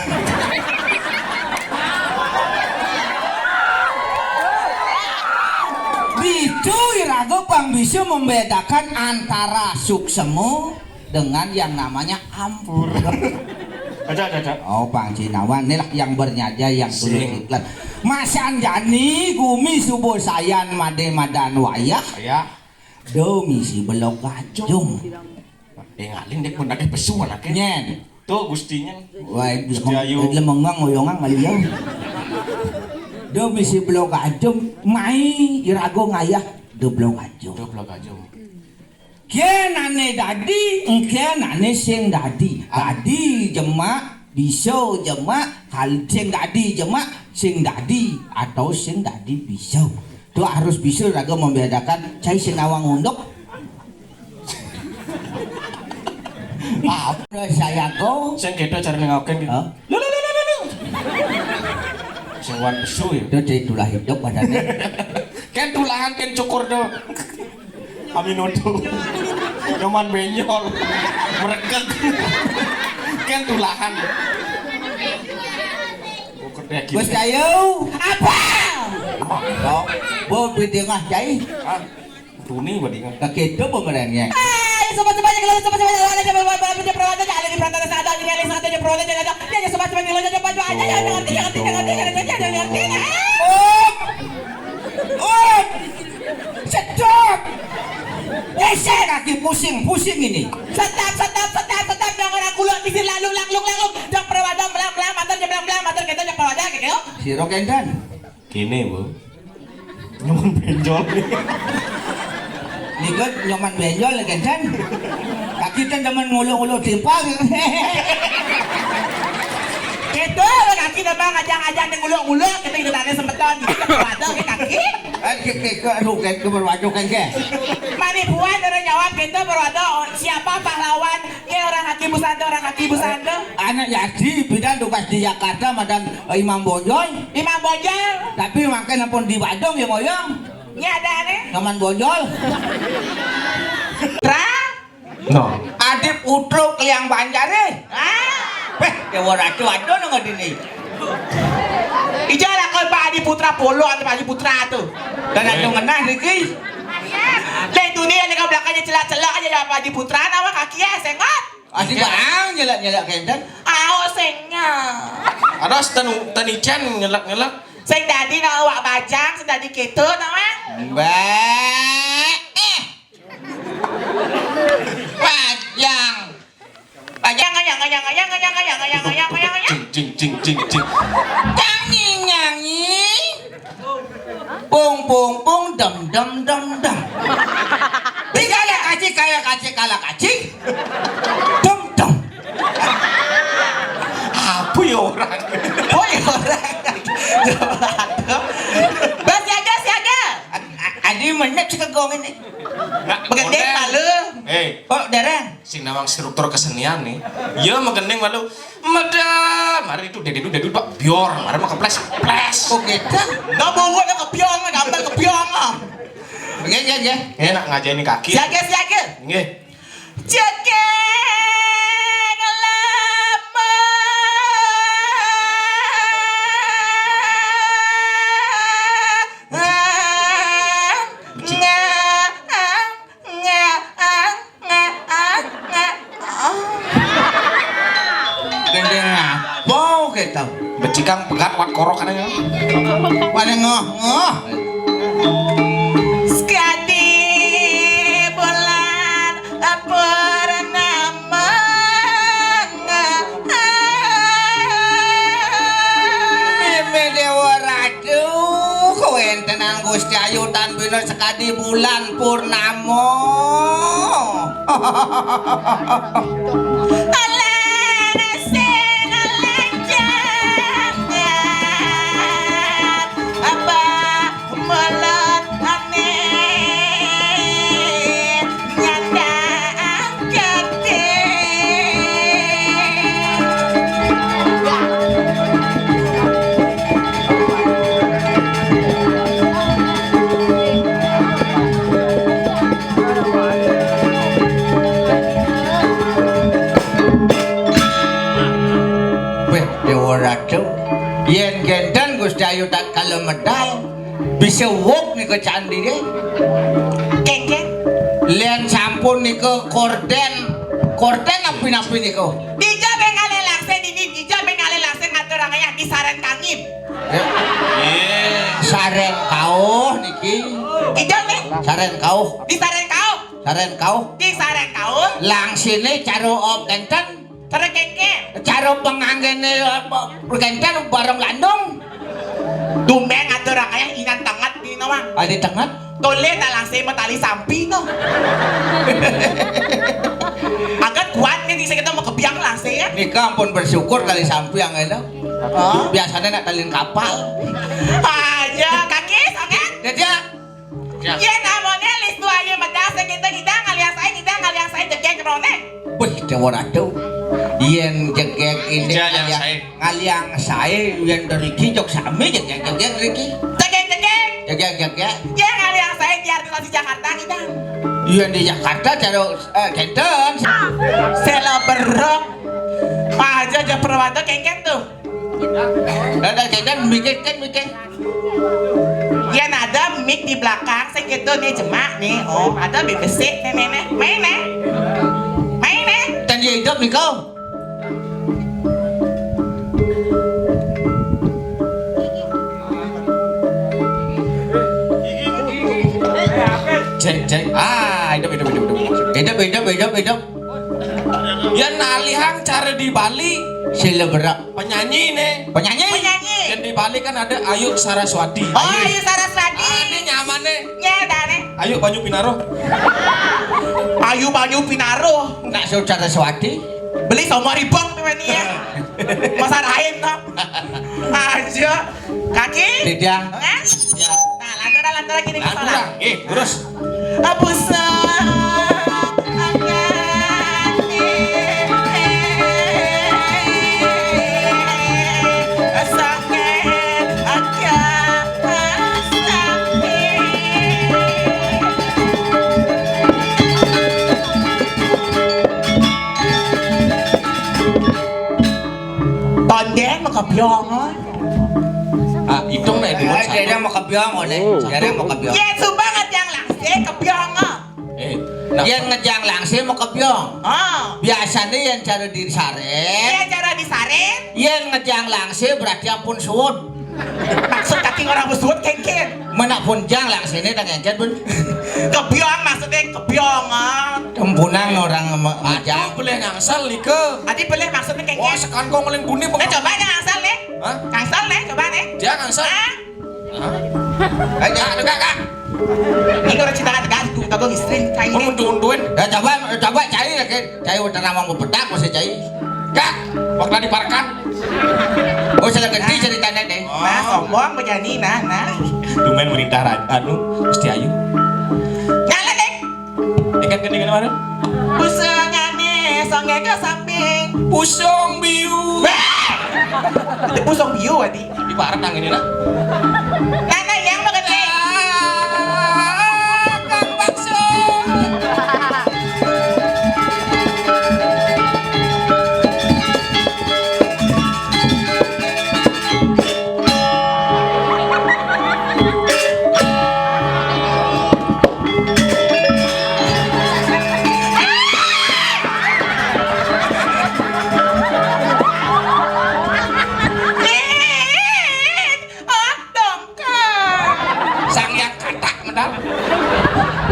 Itu iraga pang bisa membedakan antara suksema dengan yang namanya ampura. Ada, ada, ada. Oh, pang cinawan. Inilah yang bernyaja, yang tulus Sing. Ikhlas. Mas Anjani, gumi subuh sayan made madan wayah. Ya. Do misi belok gajung. Eh, ngalin dek pun daging pesu anake. Nyen. Tuh, Gustinya. Wah, Gusti Ayu. Lemengang, oyongang, kali ya. Do misi belok gajung, mai iraga ngayah do belok gajung. Do belok gajung. Kenane dadi, engkenane sing dadi. Dadi jemak, bisa jemak, kal-, sing dadi jemak, sing dadi atau sing dadi bisa. Tuh harus bisa raga membedakan cai sinawang unduk. Apa saya kau? Sing kita cari nengokin gitu. Hah? Lu, lu, lu, lu, lu, lu. Sing wan pesu ya. Dia jadi tulah hidup badannya. Ken tulahan, ken cukur do. Aminoto. Nyoman benyol. Merekek. Ken tulahan. Cukur deh, gitu. Bos Kayu, apa? Bo, bo, di tengah cai. Hah? Tuni badingan. Kaketo pemerannya. Ayo, sobat sebanyak lo, sobat sebanyak lo, ada coba buat balap aja, perawat aja, ada di perantara sana, ada di sana, ada di perantara sana, ada. Ya, ya, sobat sebanyak lo, coba, coba aja, jangan ngerti, jangan ngerti, jangan ngerti, jangan ngerti, jangan ngerti. Oh! Oh! Sedot! Geser kaki, pusing, pusing ini. Stop, stop, stop, stop, jangan aku lo, bisa lalu, lalu, lalu. Jok perawat, belang, belang, mater, belang, belang, mater, kita jok perawat, kayak gitu. Siro kendan. Kene, Bu. Nyoman benjol. Niku nyoman benjol, nggih, Jan. Kaki ten demen nguluk-nguluk timpal. Gitu, kaki demen ngajak-ngajak ning nguluk-nguluk, kita kita ada sempeton, gitu, waduh, ini kaki. Eh, ki-, ki-, ke, aduh, kayak ke berwaduh, kan, ke? Mani buat orang jawab gitu, berwaduh, siapa pahlawan? Nggih, orang kaki busante, orang kaki busante. Anak Yadi, bidan tugas di Jakarta, madan, eh, Imam Bonjol. Imam Bonjol. Tapi makan ampun di Badung ya, Moyong. Nggih, ada aneh. Nyoman Bonjol. Tra? No. Adip Utro Kliang Banjare. Ah. Beh, Dewa Ratu ada nang dini. Ija lakon Putra polo atau Pak Haji Putra tuh. Dan ada ngenah niki. Lah, itu nih yang di belakangnya celak-celak aja ya, Pak Haji Putra, nama kaki ya, sengat. Adi baang nyelak-nyelak kenten. Ao sengnya. Ada tanu tanican nyelak-nyelak. Sing dadi nak awak bajang, sing dadi keto nama. Mbak. Eh. Bajang. Bajang, ayang, ayang, ayang, ayang, ayang, ayang, ayang, ayang, ayang. Cing, cing, cing, cing, cing. Nyanyi, nyanyi. Pung, pung, pung, dem, dem, dem, dem. Tiga ya kacik, kaya kacik, kala kacik. Dem, dem. Apa ya orang? Oh ya orang. Bas siaga, siaga. A-, a-, adi menek sekegong ini. Nggak, begendeng model. Malu. Eh. Oh, darah. Sing nawang struktur kesenian nih. Ya, megendeng malu. Meda, mari itu dedu dedu pak bior, mari mah keples, ples. Oh, gitu. Nggak mau gua ada kepiong, nggak ada kepiong, ah. Nggih, nggih, nggih. Enak ngajeni kaki. Siaga, siaga. Nggih. Cekeng lama. Nga, nga, nga, nga, nga, nga. Gendeng apa kita? Becikang pegat wat korok ada ya. Pada ngoh, ngoh. Sekali bulan purnama. Meme Dewa Ratu, kawentenan Gusti Ayu tan bina sekadi bulan purnama. Alah, sing alah jangan apa mulut ane nyandang gede. Weh, Dewa Ratu, yen genten Gusti Ayu tatkala medal, bisa wuk nika candine. Kengkeng. Len sampun nika korden, korden napi-napi nika. Dija bengale langsing dini, dija bengale langsing ngaturang ayah di Saren Kangin. Ya. Saren Kauh niki. Ija nih. Saren Kauh. Di Saren Kauh. Saren Kauh. Di Saren Kauh. Langsine cara op kenten. Cara kengkeng. Cara penganggene apa? Kenten bareng landung. Tumben ngaturang ayah inan tenget di nawang. Adi tenget? Tole tak langsing mah tali sampi no. Agak kuat nih, bisa kita mau kebiang langsing ya. Nika ampun bersyukur tali sampi yang ada. Hah? Biasanya nak talin kapal. Aja, kaki, sangat. Jadi ya. Yen amone lis dua ayu medas segitu kita ngaliang saya, kita ngaliang saya jegeg rone. Wih, Dewa Ratu. Yen jegeg ini ngaliang sae. Ngaliang sae, yen deriki jok sami jegeg-jegeg riki. Jegeg-jegeg. Jegeg-jegeg. Yen ngaliang sae biar di Jakarta kita. Yen di Jakarta cara, eh, kenten. Sela berok. Aja aja perwata kengkeng tuh. Ada kengkeng mikir kan mikir. Yen ada mic di belakang, sing gitu nih, jemak nih. Oh, ada bibesik nih, nih, nih. Main, nih. Main, nih. Dan dia hidup nih kau. Cek, cek. Ah, hidup, hidup, hidup, hidup. Hidup, hidup, hidup, hidup. Yen alihang cara di Bali. Sila berak. Penyanyi nih. Penyanyi. Penyanyi. Yang di Bali kan ada Ayu Saraswati. Oh, Ayu. Ayu Saraswati. Ah, ini nyaman nih. Nya, dah nih. Ayu Banyu Pinaro. Ayu Banyu Pinaro. Nak Ayu Saraswati. Beli sama ribet tuh ini ya. Masa lain tuh. Aja. Kaki. Tidak. Hah? Ya. Nah, lantaran, lantaran gini, lantaran. Salah. Eh, terus. Abu sa-, Tonden maka biong. Ah, hitung nek dulu. Jare mau kebyong, oleh. Jare mau kebyong. Yén suba ngejang langsé, kebyong. Eh, nah. Yén ngejang langsé mau kebyong. Ah. Biasané yén cara di sarén. Yén cara di sarén. Yén ngejang langsé berarti ampun suud. Maksud kaki orang suud kénkén. Mana pun jang langséné dah kénkén pun. Kebyong maksudnya kebyong, ah. Kempunang orang me-, ngejang. Aduh, boleh ngangsal nih ke. Adi boleh maksudnya kénkén. Wah, sekan kong paling bunyi. Eh, coba aja ngangsal nih. Hah? Ngangsal nih, coba nih. Dia ngangsal. Ah? Hah? Eh, jangan tegak, Kak. Ini orang cinta kata gantung, kagak istri, kayak ini. Untu-untuin. Ya, coba, coba cai lagi. Cai udah nama mau bedak, masih cai. Kak, waktu diparkan. Oh, salah ganti ceritanya deh. Nah, sombong, bejani, nah, nah. Lumayan merintah raja, anu, Gusti Ayu. Nyala deh. Ikan keningan mana? Pusangané, songgé ke samping. Pusong biu. Wéh! Itu pusong biu, adi. Di barat nang ini lah. Nana yang makan, eh. Ah, Kang Bakso. Sang Yang Katak medal.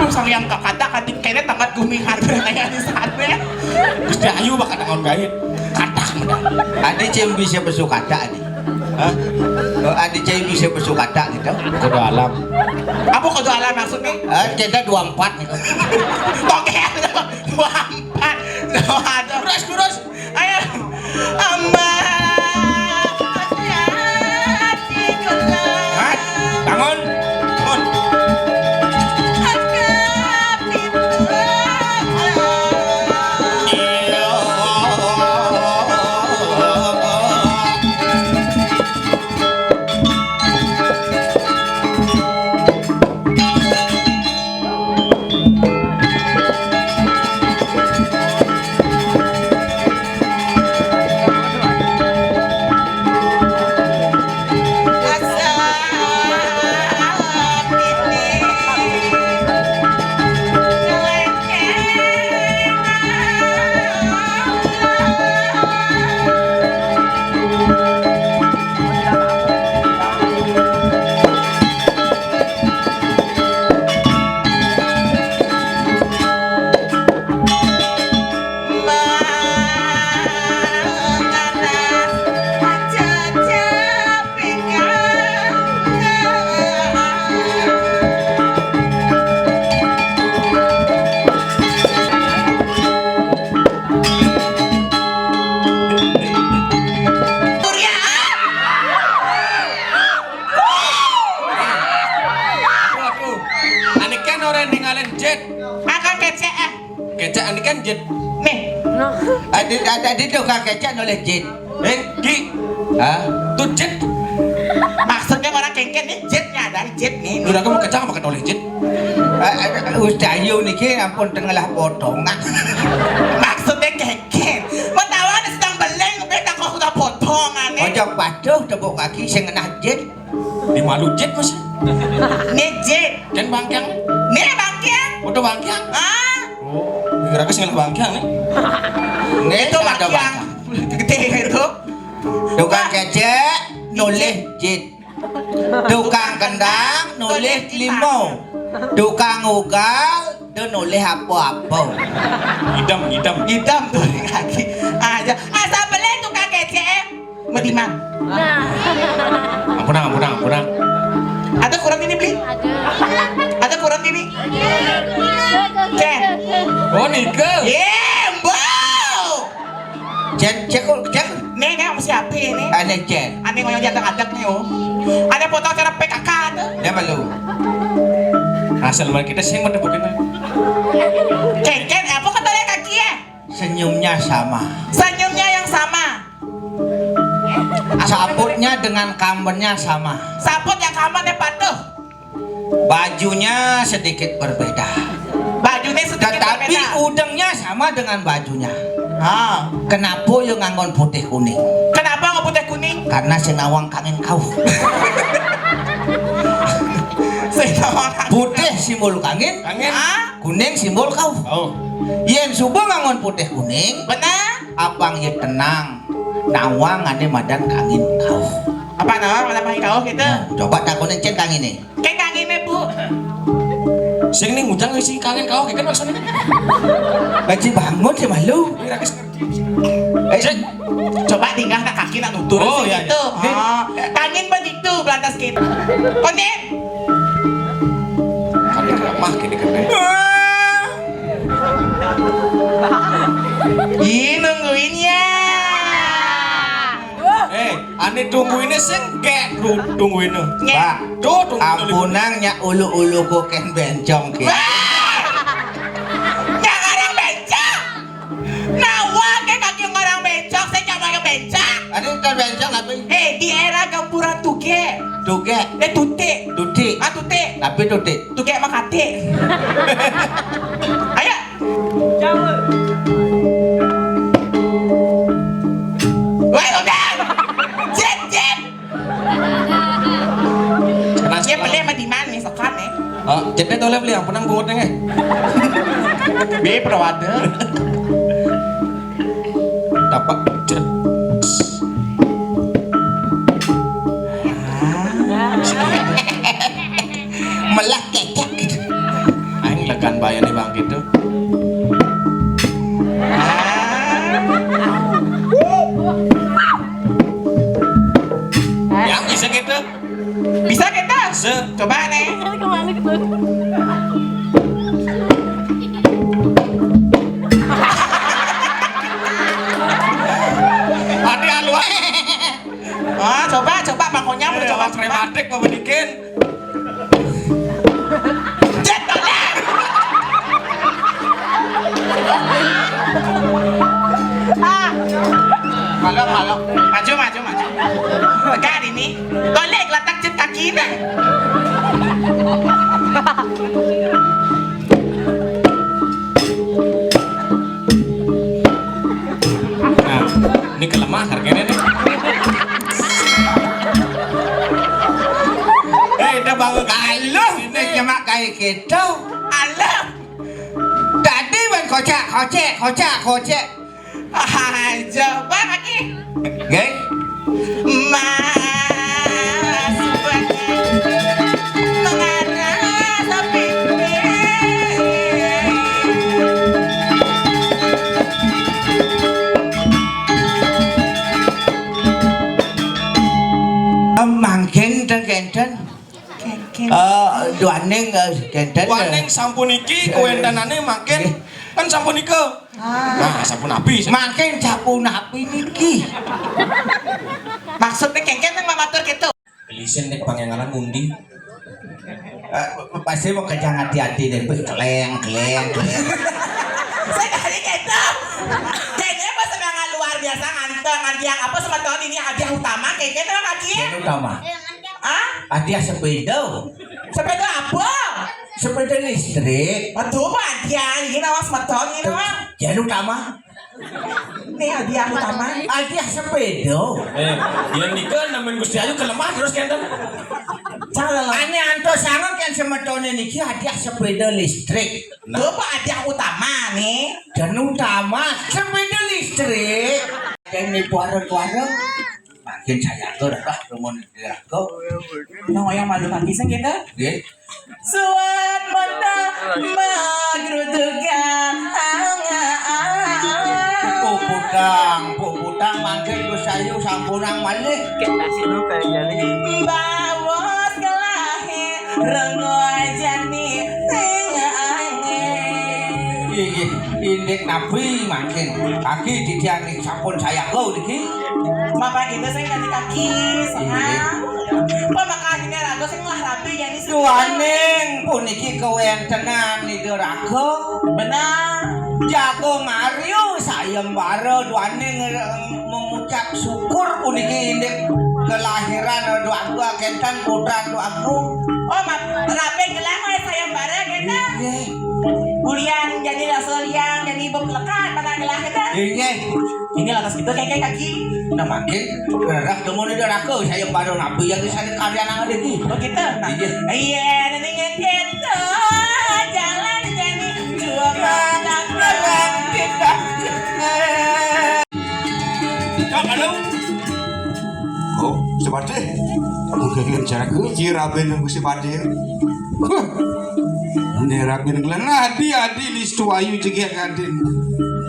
Lu Sang Yang Katak, kadin kene tempat gumi harga kayak di sana. Gusti Ayu bakal naon gaib. Katak medal. Ada cem bisa besuk kata, adi. Hah? Oh, ada cai bisa besuk kata gitu. Kudu alam. Apa kudu alam maksudnya? Eh, kita dua empat gitu. Oke, dua empat. Dua ada. Terus, terus. Ayo. Aman. Hah? Bangun. Bangun. Aduh, aduh. Ane kan orang ningalin jet. Makan kecek, ah. Kecek ane kan jet. Nih. Ada, ada di tukang kecek noleh jet. Eh, Ki. Hah? Tuh jet. Maksudnya orang kengken nih, jetnya dari jet nih. Udah kamu kecak makan oleh jet. Eh, eh, Ustaz Ayu niki ampun tengah lah potongan. Maksudnya kengken. Mau tahu ada sedang beleng, beta kok udah potongan nih. Ojo patuh tepuk kaki sing ngenah jet. Di malu jet, Mas. Nih jet. Jen bangkiang. Nih bangkiang. Udah bangkiang. Ah. Oh, kira ke sing bangkiang nih. Nih itu ada bangkiang. Gede itu. Tukang kecek noleh jet. Tukang kendang noleh limo. Tukang ugal dia noleh apa-apa. Idem, idem. Idem tuh lagi. Aja. Asal beli tukang kecek, eh. Mediman. Nah. Ampun, ampun, ampun. Ada kurang ini beli? Ada. Ada kurang ini? Jen. Oh, nika. Ye, mbau. Jen, cek, cek. Nih, nih, sama siapa ini? Ada Jen. Ane ngoyong jatah adak nih, oh. Ada foto acara P K K tuh. Ya, malu. Asal mah kita sih mau debutin. Jen, Jen, apa kata dia kaki ya? Senyumnya sama. Senyumnya yang sama. Saputnya dengan kambennya sama. Saput yang kambennya patuh. Bajunya sedikit berbeda. Bajunya sedikit berbeda. Tetapi udengnya sama dengan bajunya. Ah. Kenapa yo nganggon putih kuning? Kenapa nggak putih kuning? Karena sing nawang kangen kau. Putih simbol kangin, kangin. Ah? Kuning simbol kauh. Oh. Yén suba ngangon putih kuning, benar. Apang yé tenang, nawang ané madan kangin kauh. Apa nawang madan kangin kauh gitu? Nah, coba takonin cén kanginé. Kayak kanginé, Bu. Sing ning ngujang sing kangin kauh, kayak kan maksudnya. Kaji bangun sih malu. Ini rakyat ngerti. Eh, cek. Coba tinggal nak kaki nak tutur. Oh, iya, gitu. Iya. Oh, kangin begitu, belantas gitu. Koncén. Kami lemah gini kan. Ih, nungguin ya. Eh, ané tungguinné sing gé tungguinné. Pak, tuh tunggu. Ampunang nyak ulu-ulu kok kén bencong ké. Wah! Nyak orang bencong. Nah, wah, ké kaki orang bencong, saya nyak orang bencong. Ané bukan bencong apa? Eh, di era gempuran tuké. Tuké. Eh, tuté. Tuté. Ah, tuté. Tapi tuté. Tuké mah katé. Ayo. Woi, udah. Jep, jep. Dia beli sama Diman nih, sekan nih. Oh, jepit oleh beli, ampunang bungut nih. Bi, perawatnya. Tapak jep. Melah kecek gitu. Aing legan bayar nih bang gitu. Ya bisa gitu. Bisa kita? Se- Coba nih. Kemana gitu? Hati haluan. Ah, coba, coba, Bang Onyang, eh, coba, coba. Rematik mau bikin. Cet, toleh. Ah. Halo, halo. Maju, maju, maju. Tegak ini. Toleh, letak cet kaki ini. Nah, ini kelemah harganya nih. Eh, udah bangun. Aluh, ini nyemak kayak gitu. Aluh. Tadi ban kocak, kocek, kocak, kocek. Aja, Bang, lagi. Nggih. Mas, mengarah sapi. Mangkin ten kenten. Kenten. Eh, duaning, eh, kenten, eh. Duaning sampun iki, eh, kawéntenané mangkin, nggih, kan sampun nika. Ah. Nah, sapunapi? Mangkin sapunapi niki? Maksudnya kengken yang mamatur gitu. Gelisin nih pangengalan undi. Eh, pasti mau kejang hati-hati deh, pih, keleng, keleng, keleng. Saya tadi gitu. Kayaknya pas semangat luar biasa nganteng, ngantiang apa sama tahun ini hadiah utama, kengken sama kaki. Yang utama. Ah? Hadiah sepeda. Sepeda apa? Sepeda listrik. Aduh, Pak Dian, ini nama semeton ini, Pak. Jangan utama. Ini hadiah utama. Hadiah sepeda. Eh, yang nikah nemuin Gusti Ayu kelemah terus kenten. Salah. Ane antos sangat yang semetoné niki hadiah sepeda listrik. Nah. Tuh, Pak, hadiah utama nih. Dan utama sepeda listrik. Dan di kuareng-kuareng. Makin saya tuh dah, rumun diraga. Nah, yang malu hati saya gitu. Nggih. Suat mata magrutugang. Puputang, puputang, mangkin Gus Ayu sampunang malih. Kita sih lu kayak jadi. Bawas kelahi, rengo aja nih, tengah angin. Inggih, indik nabi mangkin. Kaki didian sampun saya go niki. Bapak kita saya kasih kaki, sayang. Inggih. Pak, maka akhirnya ragu saya ngelah rapi ya, ini Duaning puniki kawéntenan Ida Raga. Benar. Jago Mario sayembara duaning, eh, mengucap syukur puniki indik kelahiran Ida Raga kenten putra Ida Raga. Oh, ma-, rapi gelang oleh sayembara kenten. Nggih. Ulian jadi rasul yang jadi ibu pelekat pada gelang kenten. Nggih. Ini lantas gitu kayak kaki. Nah, mangkin, rereh temen Ida Raga sayembara nabi yang bisa dikaryanan iki. Oh, gitu. Nah, iya. Iya, nanti Kéto jalan jani dua kotak. Cok, halo. Oh, Gusti Patih. Mungkin cara kunci rabin Gusti Patih. Huh. Ini rabin gelan adi, adi listu ayu jegek adin.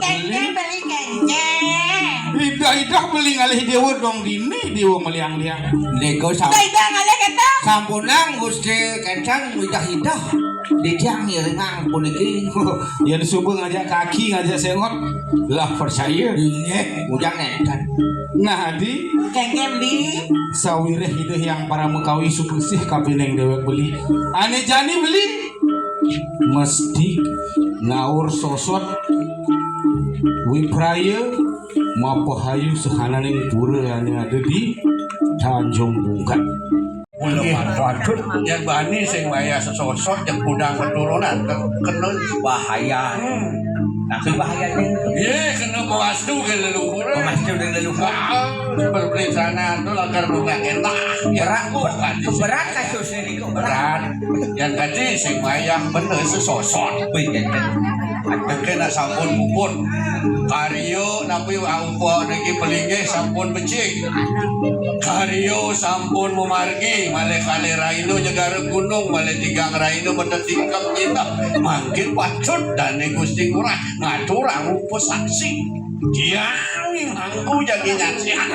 Kéncéng beli kéncéng. Idah-idah beli ngalih déwa dong dini, déwa meliang-liang. Nika sam- Idah-idah ngalih kéto. Sampunang Gusti Kéncéng idah-idah. Di tiang iringang puniki. Yén suba ngajak kaki, ngajak sengot. Lah percaya. Inggih, ujang nénten. Nah, adi. Kénkén di. Sawiréh Ida Hyang Paramakawi suksih kapining déwék beli. Ané jani beli. Mesti ngaur sosot wipraya mapahayu sahananing pura ané ada di Tanjung Bungkat. Mula patut. Yén bani sing wayah sesosot, yén kudang keturunan, ke-, kena bahaya. Hmm. Nah, bahayanya. Yé, kena pewastu ke leluhur. Pewastu ke leluhur. Ah, perpelisanan tu lakar buka endah. Berat, berat kasusnya. Berat. Yang kati sing wayah bener sesosot. Mungkin nak sampun puput. Karya napi aupa niki pelinggih sampun becik. Karya sampun memargi, malih kalih raina nyegara gunung, malih tigang raina betetingkep kita. Mangkin patut dané Gusti Ngurah ngaturang upasaksi. Diang mangku jagi nyaksian.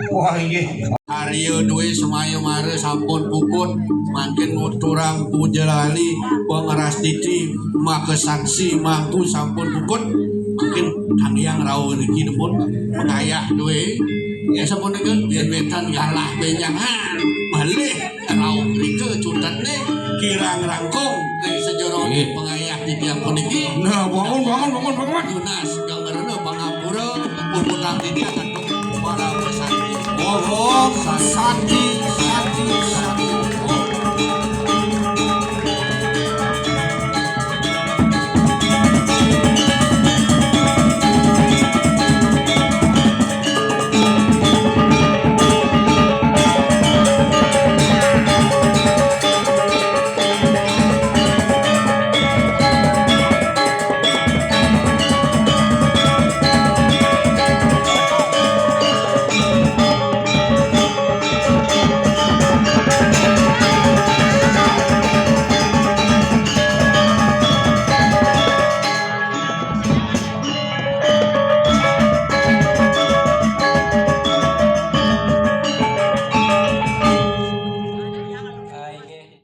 Wah, inggih. Arya duwé semaya mara sampun puput, mangkin nguturang puja lali, pangrastiti, makasaksi, mangku sampun puput. Mangkin Kang Hyang rauh niki nepun pangayah duwé. Ya sampun niki, biar wetan galah benjangan. Malih rauh rika cutetné kirang rangkung ring sajeroning pangayah titiang puniki. Nah, bangun, bangun, bangun, bangun. Tunas gambarna pangapura, puputang titiang antuk para pesantri. Om Santi, Santi, Santi.